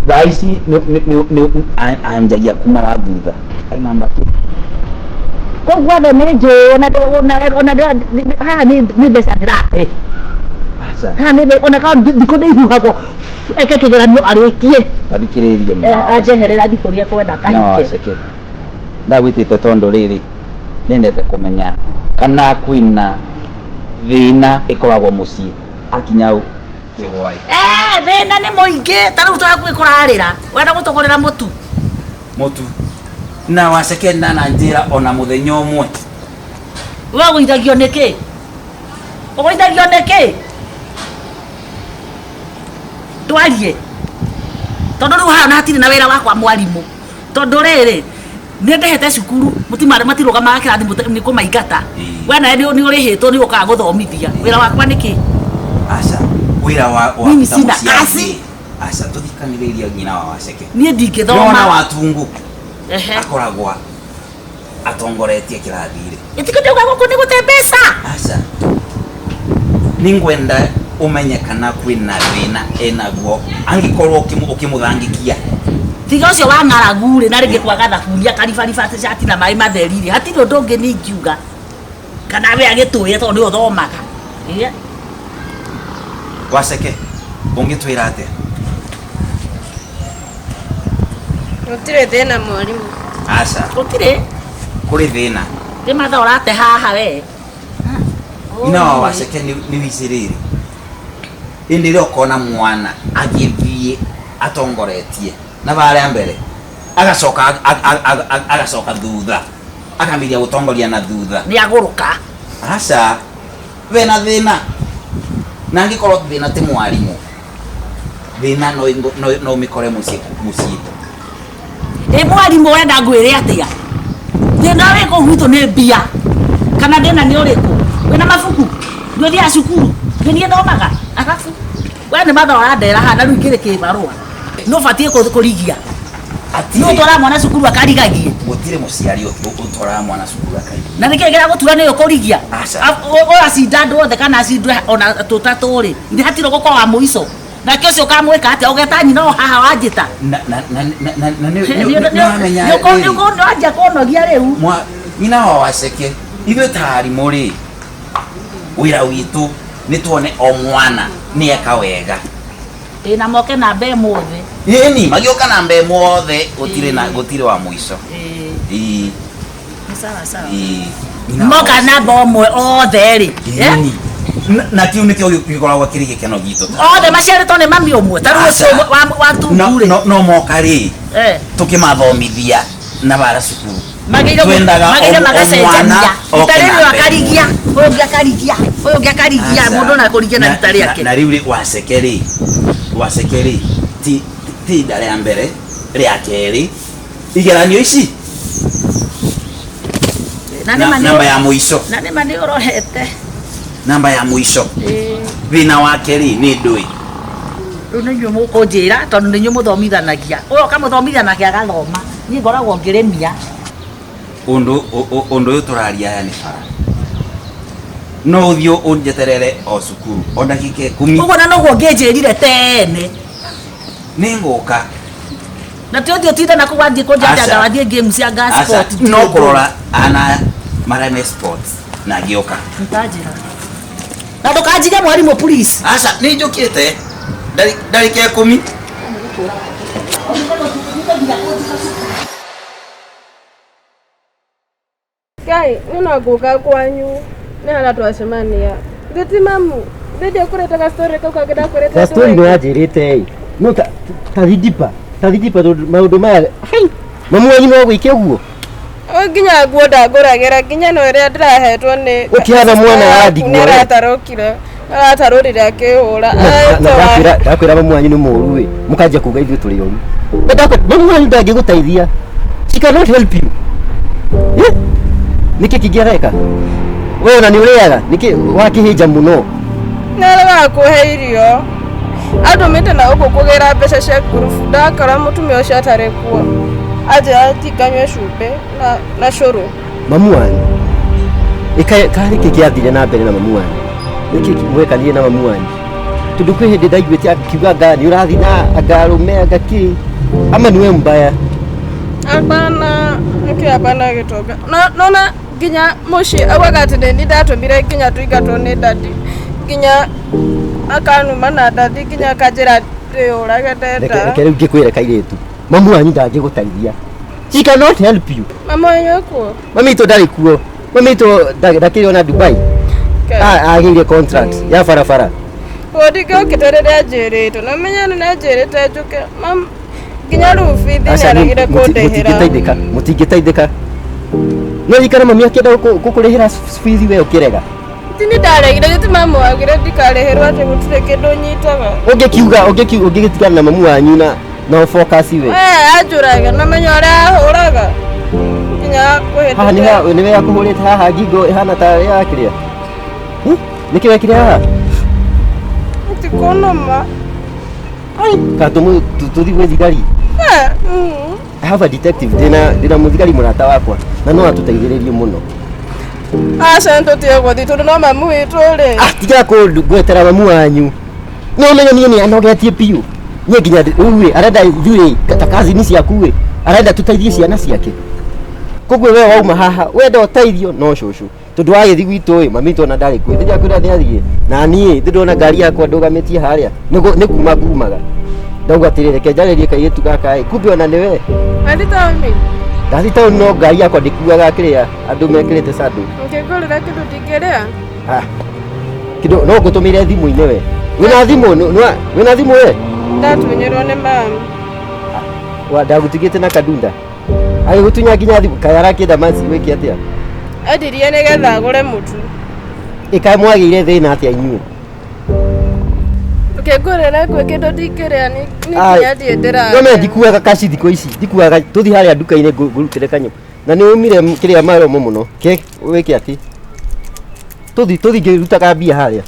thaa ici anjagia kuma wa thutha ai namba kĩ. Koguo andũ nĩ njũĩ ona haha nĩ mbeca ndĩrate. Aca. Haha nĩ ona ka thikũ nĩ ihuhagwo eke kĩgeranio arĩkie. Tathikĩrĩrie mũno. Anjeherera thikũ iria kwenda No kahike. Waceke, ndagwĩtĩte tondũ rĩrĩ nĩendete kũmenya kana kwĩna thĩna ĩkoragwo mũciĩ akinya kĩgwai. Thĩna nĩ mũingĩ ta rĩu twakuĩ kũrarĩra wenda gũtũgũrĩra mũtu. Mũtu na Waceke ndana njĩra ona mũthenya ũmwe. We ũgũithagio nĩkĩ? Ũgũithagio nĩkĩ? Twarie tondũ rĩu haha na hatirĩ na wĩra wakwa mwarimũ tondũ rĩrĩ nĩ ndehete cukuru mũtimarĩ matirũgamaga kĩrathi nĩ kũmaingata. We nawe nĩ ũrĩhĩtwo nĩ ũkaga gũthomithia wĩra wakwa nĩkĩ? Aca, wĩra wa Mimi ta sina mũciari kazi. rĩ, aca tũthikanĩrĩria nyina wa Waceke. Niĩ ndingĩthoma. Nĩwona Watungu Ehe. akoragwo atongoretie kĩrathi rĩ. Ĩtikĩndauga gũkũ nĩ gũte mbeca. Aca, nĩngwenda ũmenye kana kwĩna thĩna enaguo angĩkorwo ũkĩmũthangĩkia. Tiga ũcio wa ng'aragu rĩ na rĩngĩ kwaga thabuni akaribariba cati na maĩ matheri rĩ hatirĩ ũndũ ũngĩ niĩ ingiuga kana we agĩtũĩre tondũ nĩwe ũthomaga. Ĩĩ. Waceke, ũngĩtwĩra atĩa? Gũtirĩ thĩna mwarimũ. Aca. Gũtirĩ. Kũrĩ thĩna. Nĩ mathaa ũrate haha we. Nyina wa Waceke nĩ wicĩ rĩrĩ hĩndĩ ĩrĩa ũkona mwana agĩthiĩ atongoretie na barĩa mbere agacoka agacoka thutha akambiria gũtongoria na thutha nĩ agũrũka. Aca, wena thĩna na angĩkorwo thĩna ti mwarimũ thĩna no ũmĩkore mũciĩ mũciĩ. Ĩ mwarimũ wenda ngwĩre atĩa? Thĩna wĩ kũu gwitũ nĩ mbia kana thĩna nĩ ũrĩkũ? Wĩna mabuku? Nĩ ũthiaga cukuru? Nĩ niĩ thomaga? Arabu we nĩ mathaa ũrandera haha na rĩu ingĩrĩ kĩbarũa nĩ ũbatiĩ kũrigia. Nĩ ũtwaraga mwana cukuru akarigagie. Gũtirĩ mũciari ũtwaraga mwana cukuru akarigagie. Na nĩkĩĩ kĩragũtura nĩ ũkũrigia? Aca. Ũracinda andũ othe kana acindwe ona tũtatũ rĩ, ithe hatirĩ gũkorwo wa mũico. Nake ũcio ũkamwĩka atĩa ũgeta nyina o haha wanjĩta. Na na na na na nĩ nĩ Nĩ wanjia kũnogia rĩu. Nyina wa Waceke ithuĩ ta arimũ rĩ wĩra witũ nĩ tuone o mwana nĩ eka wega. Ĩ na moke namba ĩmwe othe. Ĩni magĩũka namba ĩmwe othe gũtirĩ na gũtirĩ wa mũico. Ĩĩ. Nĩ sawa sawa. Ĩĩ. Moka namba ĩmwe othe rĩ. Ĩni. Na kiu nĩkĩo gĩkoragwo kĩrĩ gĩkeno gitũ. Othe maciarĩtwo nĩ mami ũmwe ta rĩu ũcio wa tungu rĩ. No moka rĩ tũkĩmathomithia na bara cukuru. Magĩire magacenjania. Rita rĩrĩ akarigia, ũyũ ũngĩ akarigia, ũyũ ũngĩ akarigia, mũndũ na kũrigia na rita rĩake. Na rĩu rĩ Waceke rĩ, Waceke rĩ ti ihinda rĩa mbere rĩa kerĩ igeranio ici namba ya mũico. Na nĩma nĩ ũrorete. Namba ya mũico. Thĩna wake rĩ nĩ ndũĩ. Rĩu nĩ inyuĩ mũkũnjĩra tondũ nĩ inyuĩ mũthomithanagia. Ũyũ ũkamũthomithia nake agathoma. Niĩ ngoragwo ngĩrĩmia. Ũndũ ũyũ tũraria aya nĩ bara. No ũthiĩ ũnjeterere o cukuru o ndagĩka 10. Ũguo na noguo ũngĩnjĩrire tene. Nĩ ngũka. Na ti ũthiĩ ũtinde na kũu wathiĩ kũnjanja wathiĩ game cia gas sport. No kũrora ana marĩa me sports na ngĩũka. Ntanjĩra. Na ndũkanjige mwarimũ please. Aca nĩ njũkĩte ndagĩka 10. Ngai nĩ no ngũka kwanyu nĩ harĩa twacemania. Ndĩti mamu ndĩndĩ ũkũrĩte ga story kau kangĩ ndakwĩrĩte. Ga story nĩ wanjĩrĩte ĩ. No ta thidipa tondũ maũndũ maya mamu wanyu no gwĩke ũguo. Nginya nguo ndangũragĩra nginya no ĩrĩa ndĩrahetwo nĩ ũkĩhana mwana wa ndigwa. Nĩ aratarũkire aratarũrire akĩhũra. Ndakwĩra mamu wanyu nĩ mũũru ĩ mũkanjia kuga ithuĩ tũrĩ oru. Mamu wanyu ndangĩgũteithia. She cannot help you. Nĩkĩ kĩngĩ areka? We ona nĩ ũrĩaga nĩkĩ wakĩhĩnja mũno? Nĩ aregaga kũhe irio. Andũmĩte na gũkũ kũgĩra mbeca cia ngurubu ndakora mũtumia ũcio atarĩ kuo. Anjĩra ndinganyue cumbĩ na cũrũ. Mamu wanyu karĩ kĩ kĩathire na mbere na mamu wanyu? Nĩkĩ mwekanire na mamu wanyu? Tondũ kwĩ hĩndĩ ndaiguĩte akiuga anga nĩ ũrathiĩ na anga arũme anga kĩ ama nĩwe mbaya? Hapana, nĩkĩ hapana gĩtonga. Nona nginya mũciĩ augaga atĩ nĩ niĩ ndatũmire nginya tũingatwo nĩ dadi. Nginya akanuma na dadi nginya akanjĩra ndĩyũrage ndenda. Reke rĩu ngĩkwĩre kairĩtu. Mamu wanyu ndangĩgũteithia. She cannot help you. Mamu wanyu ekuo? Mami witũ ndarĩ kuo. Mami witũ ndakĩrĩ ona Dubai. Agĩire contract ya barabara. Koguo ndingĩokĩte rĩrĩa anjĩrĩte. Na ũmenye nĩ anjĩrĩte njũke. Nginya rĩu bithi nĩ aregire kũndĩhĩra. Mũtingĩteithĩka. No ikara mami akĩenda gũkũrĩhĩra bithi we ũkĩrega. Ti nĩ ndaregire gĩtĩ mamu wagire ndikarĩhĩrwo atĩ gũtirĩ kĩndũ nyitaga. Ũngĩkiuga ũngĩgĩtigana na mamu wanyu na focus we. We anjũraga na menya ũrĩa ahũraga. Nginya kũhĩtũka. Haha nĩwe akũhũrĩte haha ngingo ĩhana ta ya kĩrĩa. Nĩkĩ wekire haha? Tikũnũma. Ka tũthiĩ gwĩ thigari. I have a detective ndĩna mũthigari mũrata wakwa na no atũteithĩrĩrie mũno. Aca nĩtũtige gũthiĩ tondũ no mamu witũ rĩ. Tiga kũngwetera mamu wanyu. No ũmenye niĩ nĩ anogetie biũ. Niĩ nginya rĩu rĩ arenda ithuĩ ta kazini ciaku rĩ arenda tũteithie ciana ciake. Koguo we wauma haha wenda ũteithio no cũcũ. Tondũ wagĩthiĩ gwitũ ĩ mami witũ ona ndarĩ kuo. Ndĩrakwĩra nĩ athiĩ. Na niĩ ndĩrona ngari yakwa ndũgamĩtie harĩa nĩ kuma ngumaga. Ndauga atĩrĩrĩ reke njarĩrie kairĩtu gaka ĩ kumbe ona nĩwe. Wathiĩ taũni? Ndathiĩ taũni no ngari yakwa ndĩkuaga kĩrĩa andũ mekĩrĩte sandũ. Ũngĩngũrĩra kĩndũ ndingĩrĩa? Kĩndũ no ngũtũmĩre thimũ-inĩ we. Wĩna thimũ? Wĩna thimũ we? Ndatunyĩrwo nĩ mamu. Ndagũtigĩte na kadunda. Agĩgũtunya nginya thimũ kaĩ arakĩenda maci wĩke atĩa? Endirie nĩgetha agũre mũtu. Ĩ kaĩ mwagĩire thĩna atĩa inyuĩ? Ũkĩngũrĩra kwĩ kĩndũ ndingĩrĩa nĩ nginya thiĩ ndĩrarĩa. No me ndikuaga kaci thikũ ici ndikuaga tũthiĩ harĩa nduka-inĩ ngũrutĩre kanyamũ. Na nĩ ũmire kĩrĩa maromo mũno. Ke wĩke atĩ? Tũthiĩ ngĩrutaga mbia harĩa.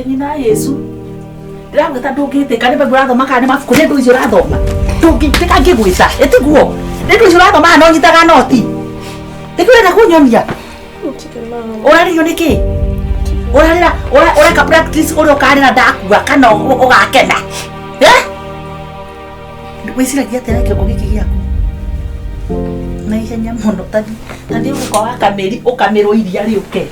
Ĩ nyina Yesu ndĩragwĩta ndũngĩtĩka nĩ mbegũ ũrathoma kana nĩ mabuku nĩ ndũ icio ũrathoma ndũngĩtĩka ngĩgwĩta ĩtiguo nĩ ndũ icio ũrathoma kana no nyitaga noti nĩkĩ ũrenda kũnyonia ũrarĩrio nĩkĩ ũrarĩra ũreka practice ũrĩa ũkarĩra ndakua kana ũgakena eh wĩciragia atĩa na kĩongo gĩkĩ gĩaku na ihenya mũno tathi ũgũka wakamĩri ũkamĩrwo iria rĩũke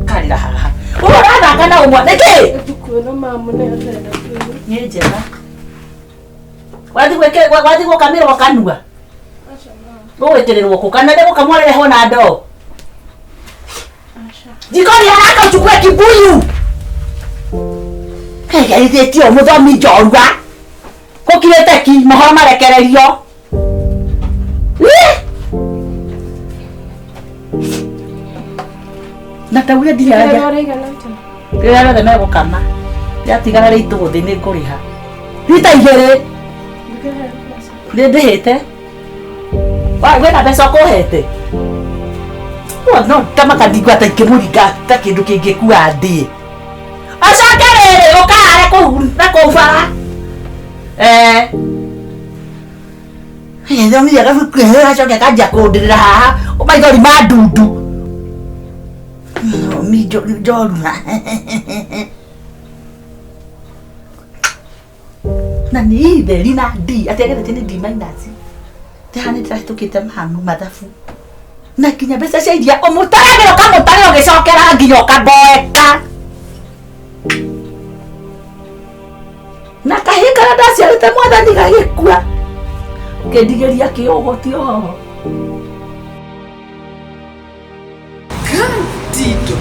karĩra haha ũyũ ũrathaka na ũmwe nĩkĩ Ibuku ĩno mamu nĩyo ndĩrenda kũigua. Nĩ njega wathi gũkamĩrwo kanua gũgwĩkĩrĩrwo kũ kana nĩ gũkamwo rĩrehwo na ndoo jikoni haraka uchukue kibuyu geithĩtio mũthomi njorua gũkirĩte ki mohoro marekererio na tauge ndiranja Ũraigana atĩa? rĩrĩa rĩothe megũkama rĩatigara rĩitũ thĩ nĩ ngũrĩha rita igĩrĩ Ndũkĩhe mbeca. nĩ ndĩhĩte wĩna mbeca ũkũhete no tamakandingwa ta ingĩmũringa ta kĩndũ kĩngĩkua ndĩ acoke rĩrĩ ũkahare kũu na kũu bara thomithia gabuku acoke akanjia kũndĩrĩra haha maithori ma ndundu mi njorua na nĩ itheri na D atĩ ageretie nĩ D minus ndĩha nĩ ndĩrahĩtũkĩte mamu mathabu na nginya mbeca cia iria ũmũtaragĩra ũkamũtarĩra ũgĩcokera nginya ũkamboeka na kahĩĩ karĩa ndaciarĩte mwathani gagĩkua ũkĩndigĩria kĩũgo ti oho Tito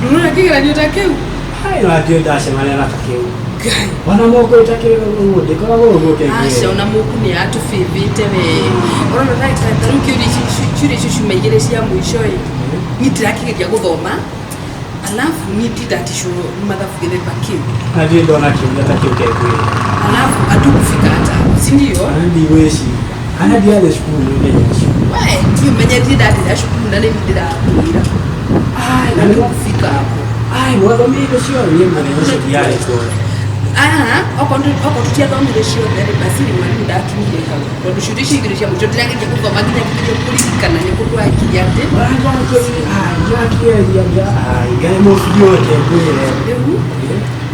ndũrona kĩgeranio ta kĩu Ndio ndacemania na ta kĩu ona moko ta kĩu ũguo ndĩkoragwo ũguo aca ona mũku nĩ atũbĩbĩte we ũrona ta rĩu kĩũria ciũria icio ciuma igĩrĩ cia mũico ĩ niĩ ndirakĩgeria gũthoma alafu niĩ ndindaticwo mathabu gĩthemba kĩu na ndirĩ ndona kĩũria ta kĩu kengwĩra alafu hatukufika hata hapo si ndio ana ndigwĩciria ana ndiathiĩ cukuru mũthenya ũcio we niĩ ũmenye ndirĩ ndatĩra cukuru na nĩ ndĩrakwĩra na nĩ- hatukufika hapo ai mwathomire ciothe niĩ mũthenya ũcio ndiarĩ kuo okorwo tũtiathomire ciothe rĩ basi rĩ mwarimũ ndakinyire hau tondũ ciũria icio igĩrĩ cia mũico ndĩrageria gũthoma nginya kĩgerio kũririkana nĩ kũ twakinya atĩ ndĩrakĩgeria ai ngai mũbiũ kengwĩre rĩu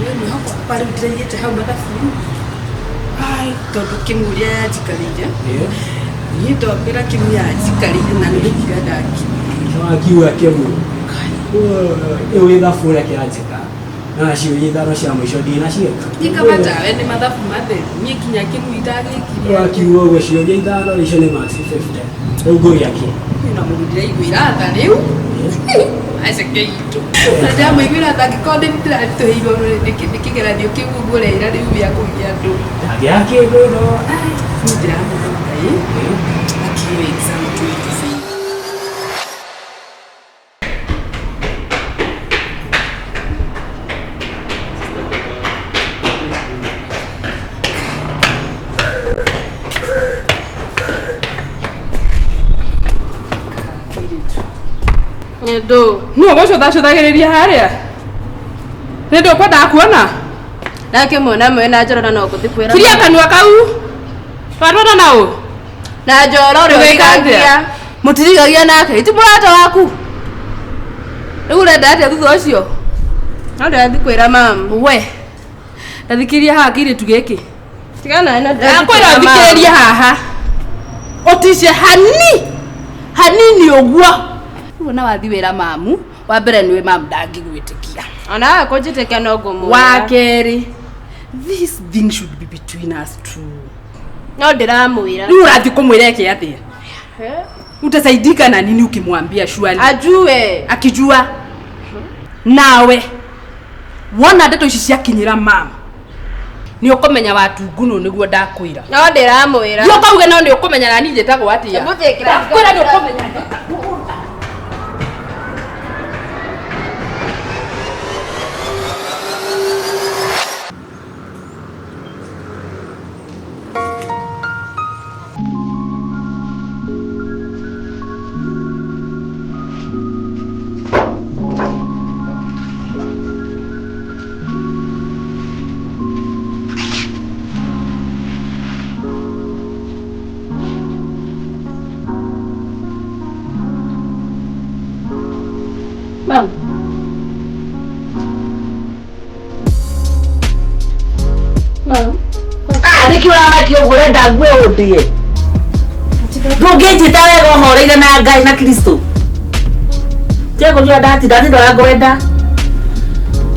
we mwĩhoko wakwa rĩu ndĩraigĩte hau mathabu ai tondũ kĩmũria yanjikarĩire niĩ ndombĩra kĩmu yanjikarĩire na nĩ gũkira ndakira wakiuga kĩmu ĩu gĩthabu ũrĩa kĩranjĩka na ciũria ithano cia mũico ndinaciĩka niĩ kaba tawe nĩ mathabu matheru niĩ nginya kĩmu itagĩkire wakiuga ũguo ciũria ithano icio nĩ marks 50 rĩu ngũgĩa kĩ na mũndũ ndĩraiguĩra tha rĩu aceke itũ na ndĩramũiguĩra tha angĩkorwo nĩ ndĩraritũhĩirwo nĩ kĩgeranio kĩu ũguo ũreira rĩu gĩa kũgia andũ ndangĩaga kĩndũ no niĩ ndĩramũtha Ngai akiyo exam tũitũbĩire Nĩndũ. nũ ũgũcũthacũthagĩrĩria harĩa nĩ ndũkwendaga kuona Ndakĩmuona mwena Njoro na no ngũthiĩ kwĩra. kiria kanua kau twatwana naũ Na Njoro ũrĩa Ũgĩka atĩa? ũrigagia. Mũtirigagia nake. Ti mũrata waku. Rĩu ũrenda atĩa thutha ũcio? No ndĩrathiĩ kwĩra mamu. we ndathikĩria haha kĩirĩtu gĩkĩ Tigana na ndĩrathiĩ ndakwĩra kwĩra mamu. ũthikĩrĩrie haha ũtice hani hanini ũguo rĩu ona wathi wĩra mamu wa mbere nĩwe mamu ndangĩgwĩtĩkia Ona we kũnjĩtĩkia no ngũmwĩra. wa kerĩ this thing should be between us two No ndĩramwĩra. rĩu ũrathiĩ kũmwĩra eke atĩa utasaidika na nini ukimwambia shwali Ajue. akijua nawe wona ndeto ici ciakinyĩra mama nĩ ũkũmenya watungunũ nĩguo ndakwĩra No ndĩramwĩra. Thiĩ ũkauge no nĩ ũkũmenya na niĩ njĩtagwo atĩa Hebu thĩkĩra. Ndakwĩra nĩ ũkũmenya Mam. Ah, nĩkĩ ũramakia ũguo ũrenda ngue ũndĩe? Ndũngĩnjĩta wega ũhoreire na Ngai na Kristo. Tiga kũnjĩra ndatinda ndindoga ngwenda.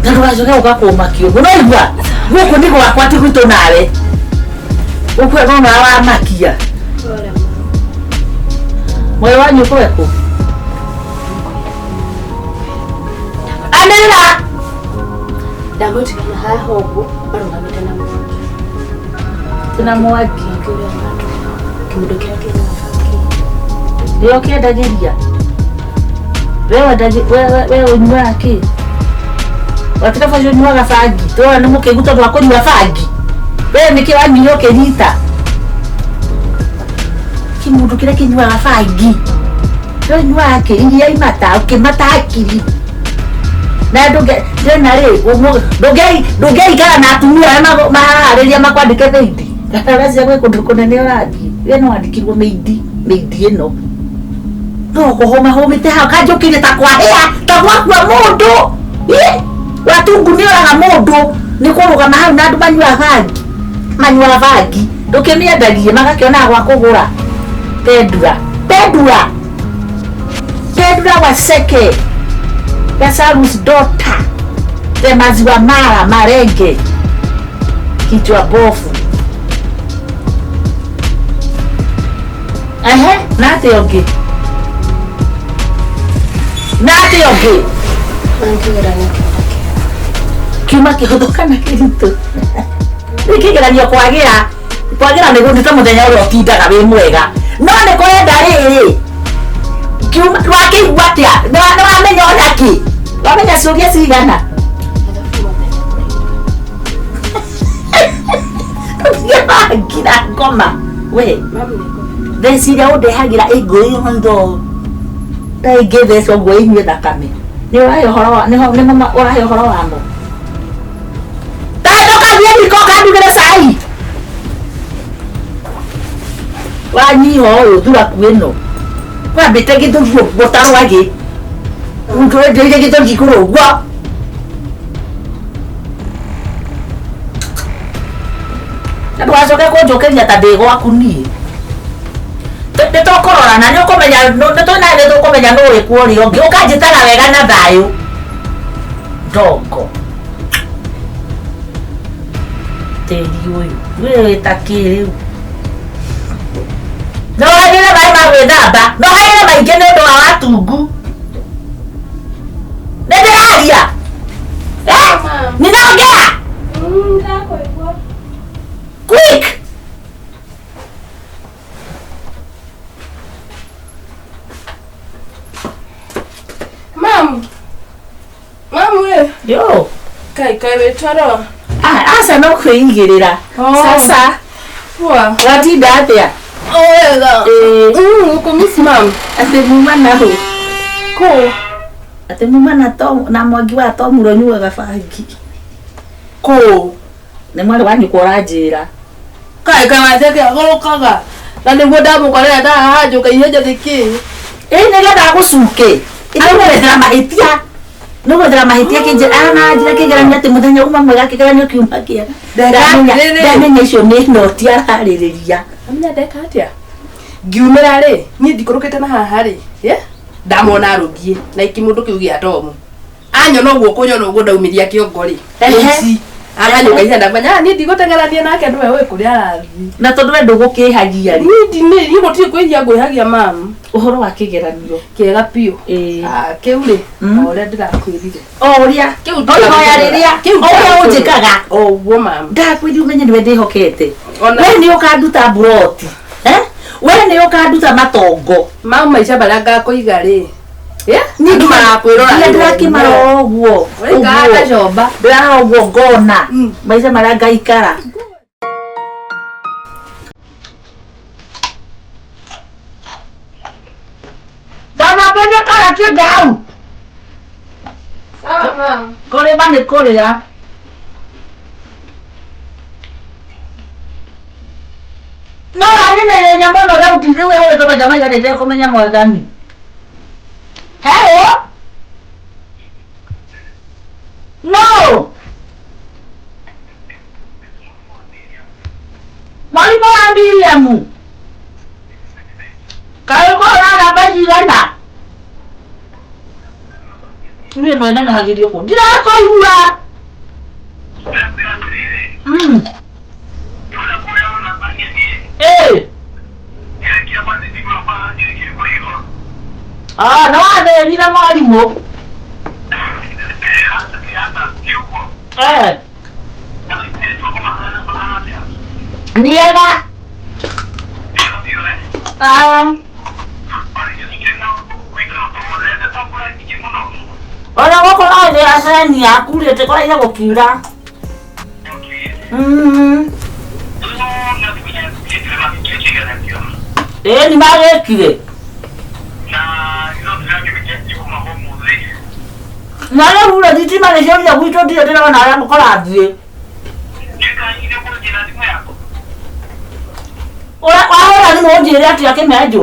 Na ndũgacoke gũka kũmakia ũguo. No igua, gũkũ nĩ gwakwa ti gwitũ nawe. Gũkũ no nawe wamakia. Mwarĩ wa nyũkwa ekũ? Anĩrĩra! Ndamũtigana haha ũguo marũgamĩte na mwangi. Na mwangi. Mwangi ũrĩa ũratũra. Kĩũndũ kĩrĩa kĩna bangi. Nĩo kĩendagĩria. We we ũnyuaga kĩ? Watiga ũcio ũnyuaga bangi. Tũrona nĩ mũkĩgu tondũ wa kũnyua bangi. We nĩkĩ wanyuire ũkĩnyita? Kĩmũndũ kĩrĩa kĩnyuaga bangi. We ũnyuaga kĩ? Iria imata, ũkĩmata hakiri. Na ndĩna rĩ, ndũngĩikara na atumia arĩa maraharĩria makwandĩke maid. Kana ũreciria gwĩ kũndũ kũnene ũrathiĩ. We no wandĩkirwo maid, maid ĩno. No kũhũmahũmĩte hau kanjũkĩrie ta kwahĩa, ta gwakua mũndũ. Ĩ, watungu nĩ ũraga mũndũ nĩ kũrũgama hau na andũ manyuaga bangi. Manyuaga bangi. Ndũkĩmĩendagie magakĩonaga gwa kũgũra. Pendura. Pendura. Pendura Waseke. Lazarus daughter. The maziwa mara marenge. Kichwa bofu. Ehe, na atĩa ũngĩ? Na atĩa ũngĩ? Kĩgeranio kĩuma kĩega. Kiuma kĩhũthũ kana kĩritũ? Rĩu kĩgeranio kwagĩra kwagĩra nĩ ta mũthenya ũrĩa ũtindaga wĩ mwega. No nĩ kũrenda rĩrĩ. Kiuma wakĩigua atĩa? Nĩ wamenya ona kĩ? Wamenya ciũria cigana? Ndũtige bangi na ngoma. We, theci iria ũndehagĩra ĩngũĩ ndo. Ta ingĩthecwo ũguo inyue thakame. Nĩ ũrahe ũhoro wa nĩho ũrahe ũhoro wamo. Ta ndũkathiĩ riko ũkandugĩre cai. Wanyiha ũyũ thuraku ĩno. Wambĩte gĩthũri ũguo ta rwagĩ. Ũndũire gĩthũri igũrũ ũguo. Na ndũgacoke kũnjũkĩria ta ndĩ gwaku niĩ. Nĩ tũkũrorana nĩ ũkũmenya nĩ twĩna nĩ tũkũmenya nũ wĩ kuo ũrĩa ũngĩ. Ũkanjĩtaga wega na thayũ. Ndongo. Tĩri ũyũ. Wĩ wĩta kĩ rĩu? No hagĩre maĩ ma gwĩthamba. No hagĩre maingĩ nĩ ũndũ wa watungu. Nĩ ndĩraria. Eh? Ninaongea. Quick. Mam. Mam we. Yo. Kai kai wĩtwaro. Ah, aca no kwĩigĩrĩra. Sasa. Poa. Watinda atĩa? O wega. Ngũkũmiss mam. Atĩ muma na hũ. Kũ? Atĩ muma na Tom na mwangi wa Tom ũrĩa ũnyuaga bangi. Kũ? Nĩ mwarĩ wa nyũkwa ũranjĩra. Kai kai waceke agũrũkaga. Na nĩguo ndamũkorera ndahanjũka ihenya nĩkĩ? Ĩ nĩgetha agũcuke. Ĩtagwethera mahĩtia. Nĩ gwethera mahĩtia kĩnjĩra ana njĩra kĩgeranio atĩ mũthenya uma mwega kĩgeranio kiuma kĩega. Ndamenya icio nĩ noti ararĩrĩria. Amenya ndeka atĩa? Ngiumĩra rĩ, niĩ ndikũrũkĩte na haha rĩ, ndamona arũngiĩ na ikĩmũndũ kĩu gĩa Tomu. Anyona ũguo kũnyona ũguo ndaumĩria kĩongo rĩ. Aganyũka ihenya ndamenya niĩ ndigũteng'erania nake nĩwe ũĩ kũrĩa arathiĩ. Na tondũ we ndũgũkĩhagia rĩ. Niĩ gũtirĩ kwĩhia ngwĩhagia mam. Ũhoro wa kĩgeranio. Kĩega biũ. Kĩu rĩ, o ũrĩa ndĩrakwĩrire. O ũrĩa. Kĩu O ihoya rĩrĩa. O ũrĩa ũnjĩkaga. O ũguo mam. Ndakwĩrire ũmenye nĩwe ndĩhokete. We nĩ ũkanduta mburoti. We nĩ ũkanduta matongo. Mam maica marĩa ngakũiga rĩ. Niĩ marakwĩrora. Ndĩrakĩmarora ũguo. Ũguo. Ndĩrarora ũguo ngona. Maica marĩa ngaikara. Ndanapenye karati ndau. Sawa mam. Kũrĩma nĩ kũrĩa. No ũranyenyenya mũno rĩu rĩu ũrĩtwo maita maigana itekũmenya mwathani. Hello? No! Miriamu. Kaĩ ũkorwo namba cigana? Niĩ no ĩnenehagĩrio kũ? Ndirakũigua. Ĩĩ. Ah, nĩ wathĩnire mwarimũ. Eh. Niega. Ah. Ona gũkũ no thĩ aceni yaku rĩ tĩkoraire gũkiura. Ĩĩ nĩ magĩkire. Na rĩu rĩ thitima nĩ ciorire gwitũ ndirĩ ndĩrona harĩa kũrathiĩ. Wahũra thimũ ũnjĩre atĩa kĩmenjũ?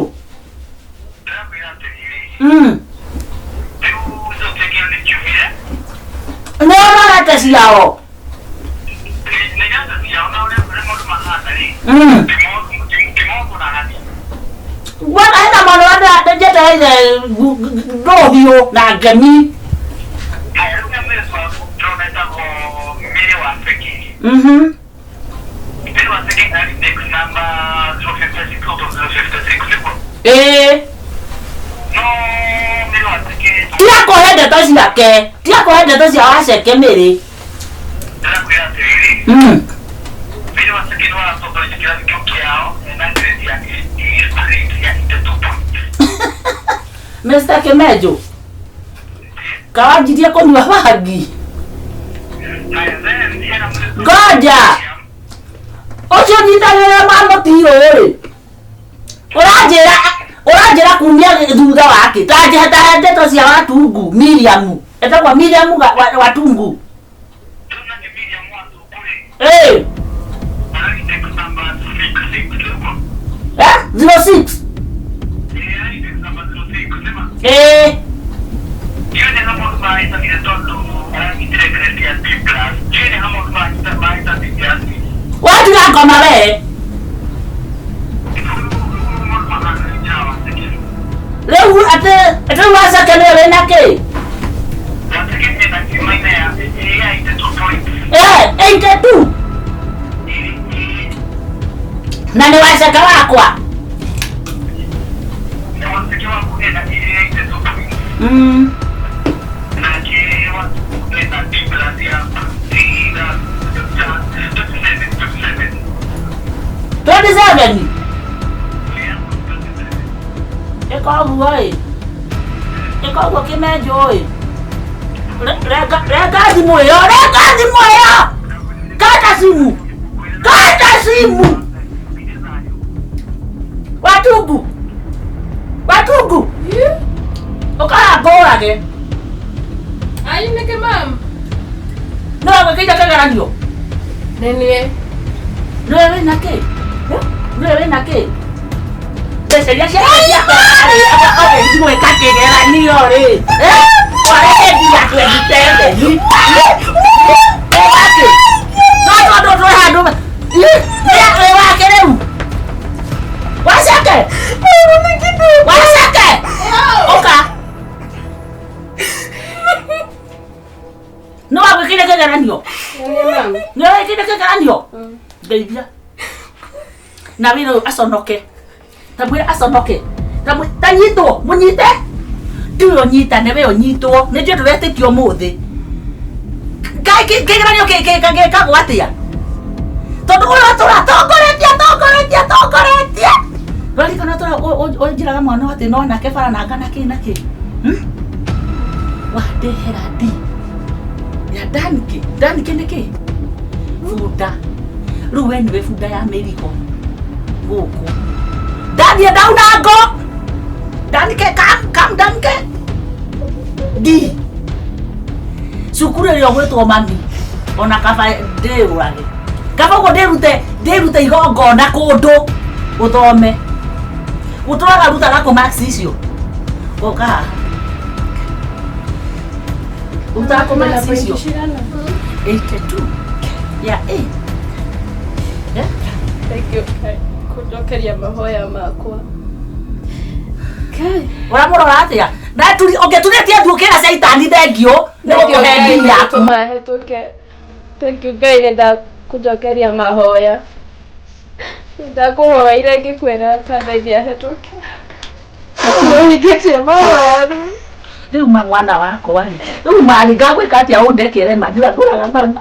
Nĩ ũrorete ciao? Bwana hena mwana wa njetereire ndũhiũ na ngemi. Ĩĩ. Tiga kũhe ndeto ciake, tiga kũhe ndeto cia Waceke mĩrĩ. Mr. Kimenjo, kawanjirie kũnyua bangi. Ngoja. Ũcio nyitagĩrĩra mamũtirũ rĩ. Ũranjĩra ũranjĩra kumia thutha wake. Ta njĩta ndeto cia Watungu, Miriam. Etagwo Miriam Watungu. Eh. Eh? 06. Eh. Watiga ngoma we. Rĩu atĩ atĩ Waceke nĩwe wĩna kĩ? Eh, 82. Na nĩ Waceke wakwa. 27. Ĩka ũguo ĩ. Ĩka ũguo kĩmenjũ ĩ. Renga renga thimũ ĩyo, renga thimũ ĩyo. Kata simu. Kata simu. Watungu. Watungu. Ũkara ngũrage. Ai nĩkĩ mam? No gwĩkĩire kĩgeranio. Nĩ niĩ. Nĩwe wĩna kĩ? Nĩwe wĩna kĩ? Mbeca iria ciakwenda gwĩka kĩgeranio rĩ. Warendia 27. Wake. No tondũ twĩ handũ. Wĩ wake rĩu. Waceke. Waceke. Ũka. Nĩ wagwĩkĩire kĩgeranio? Nĩ wĩkĩire kĩgeranio? Ndeithia. Na wĩra ũyũ aconoke. Ta mwĩre aconoke. Ta nyitwo, mũnyite. Tiwe ũnyitane, we ũnyitwo. Nĩ njũĩ ndũretĩkia ũmũthĩ. Kĩgeranio gĩkagwo atĩa? Tondũ ũyũ atũra atongoretie, atongoretie, atongoretie. Ũraririkana atũra ũnjĩraga mwana atĩ no nake bara nanga na kĩ na kĩ. Wandehera D. Ya Danke. Danke nĩ kĩ? Bunda. Rĩu we nĩwe bunda ya mĩrigo. Gũkũ. Ndathiĩ ndauna ngo. Danke, come, come Danke. D. Cukuru ĩrĩa ũgwĩtwo mami. Ona kaba ndĩũrage. Kaba ũguo ndĩrute ndĩrute igongona kũndũ ũthome. Ũtũraga rutaga kũ marks icio. Ũka haha. Rutaga kũ marks icio. 82. Ya A. Yeah? Thank you. kũnjokeria mahoya makwa. Ngai. Ũramũrora atĩa? Ũngĩturĩtie ndu ũkĩra caitani thengio nĩ gũkũhe ngiri yaku. Tũma Thank you Ngai nĩ ndakũnjokeria mahoya. Nĩ ndakũhoeire ngĩkwĩra kandeithia hetũke. Nĩũhingĩtie mahoya rĩu. Rĩu ma mwana wakwa rĩ, rĩu marĩ ngagwĩka atĩa ũndekere ma ndũraga mami.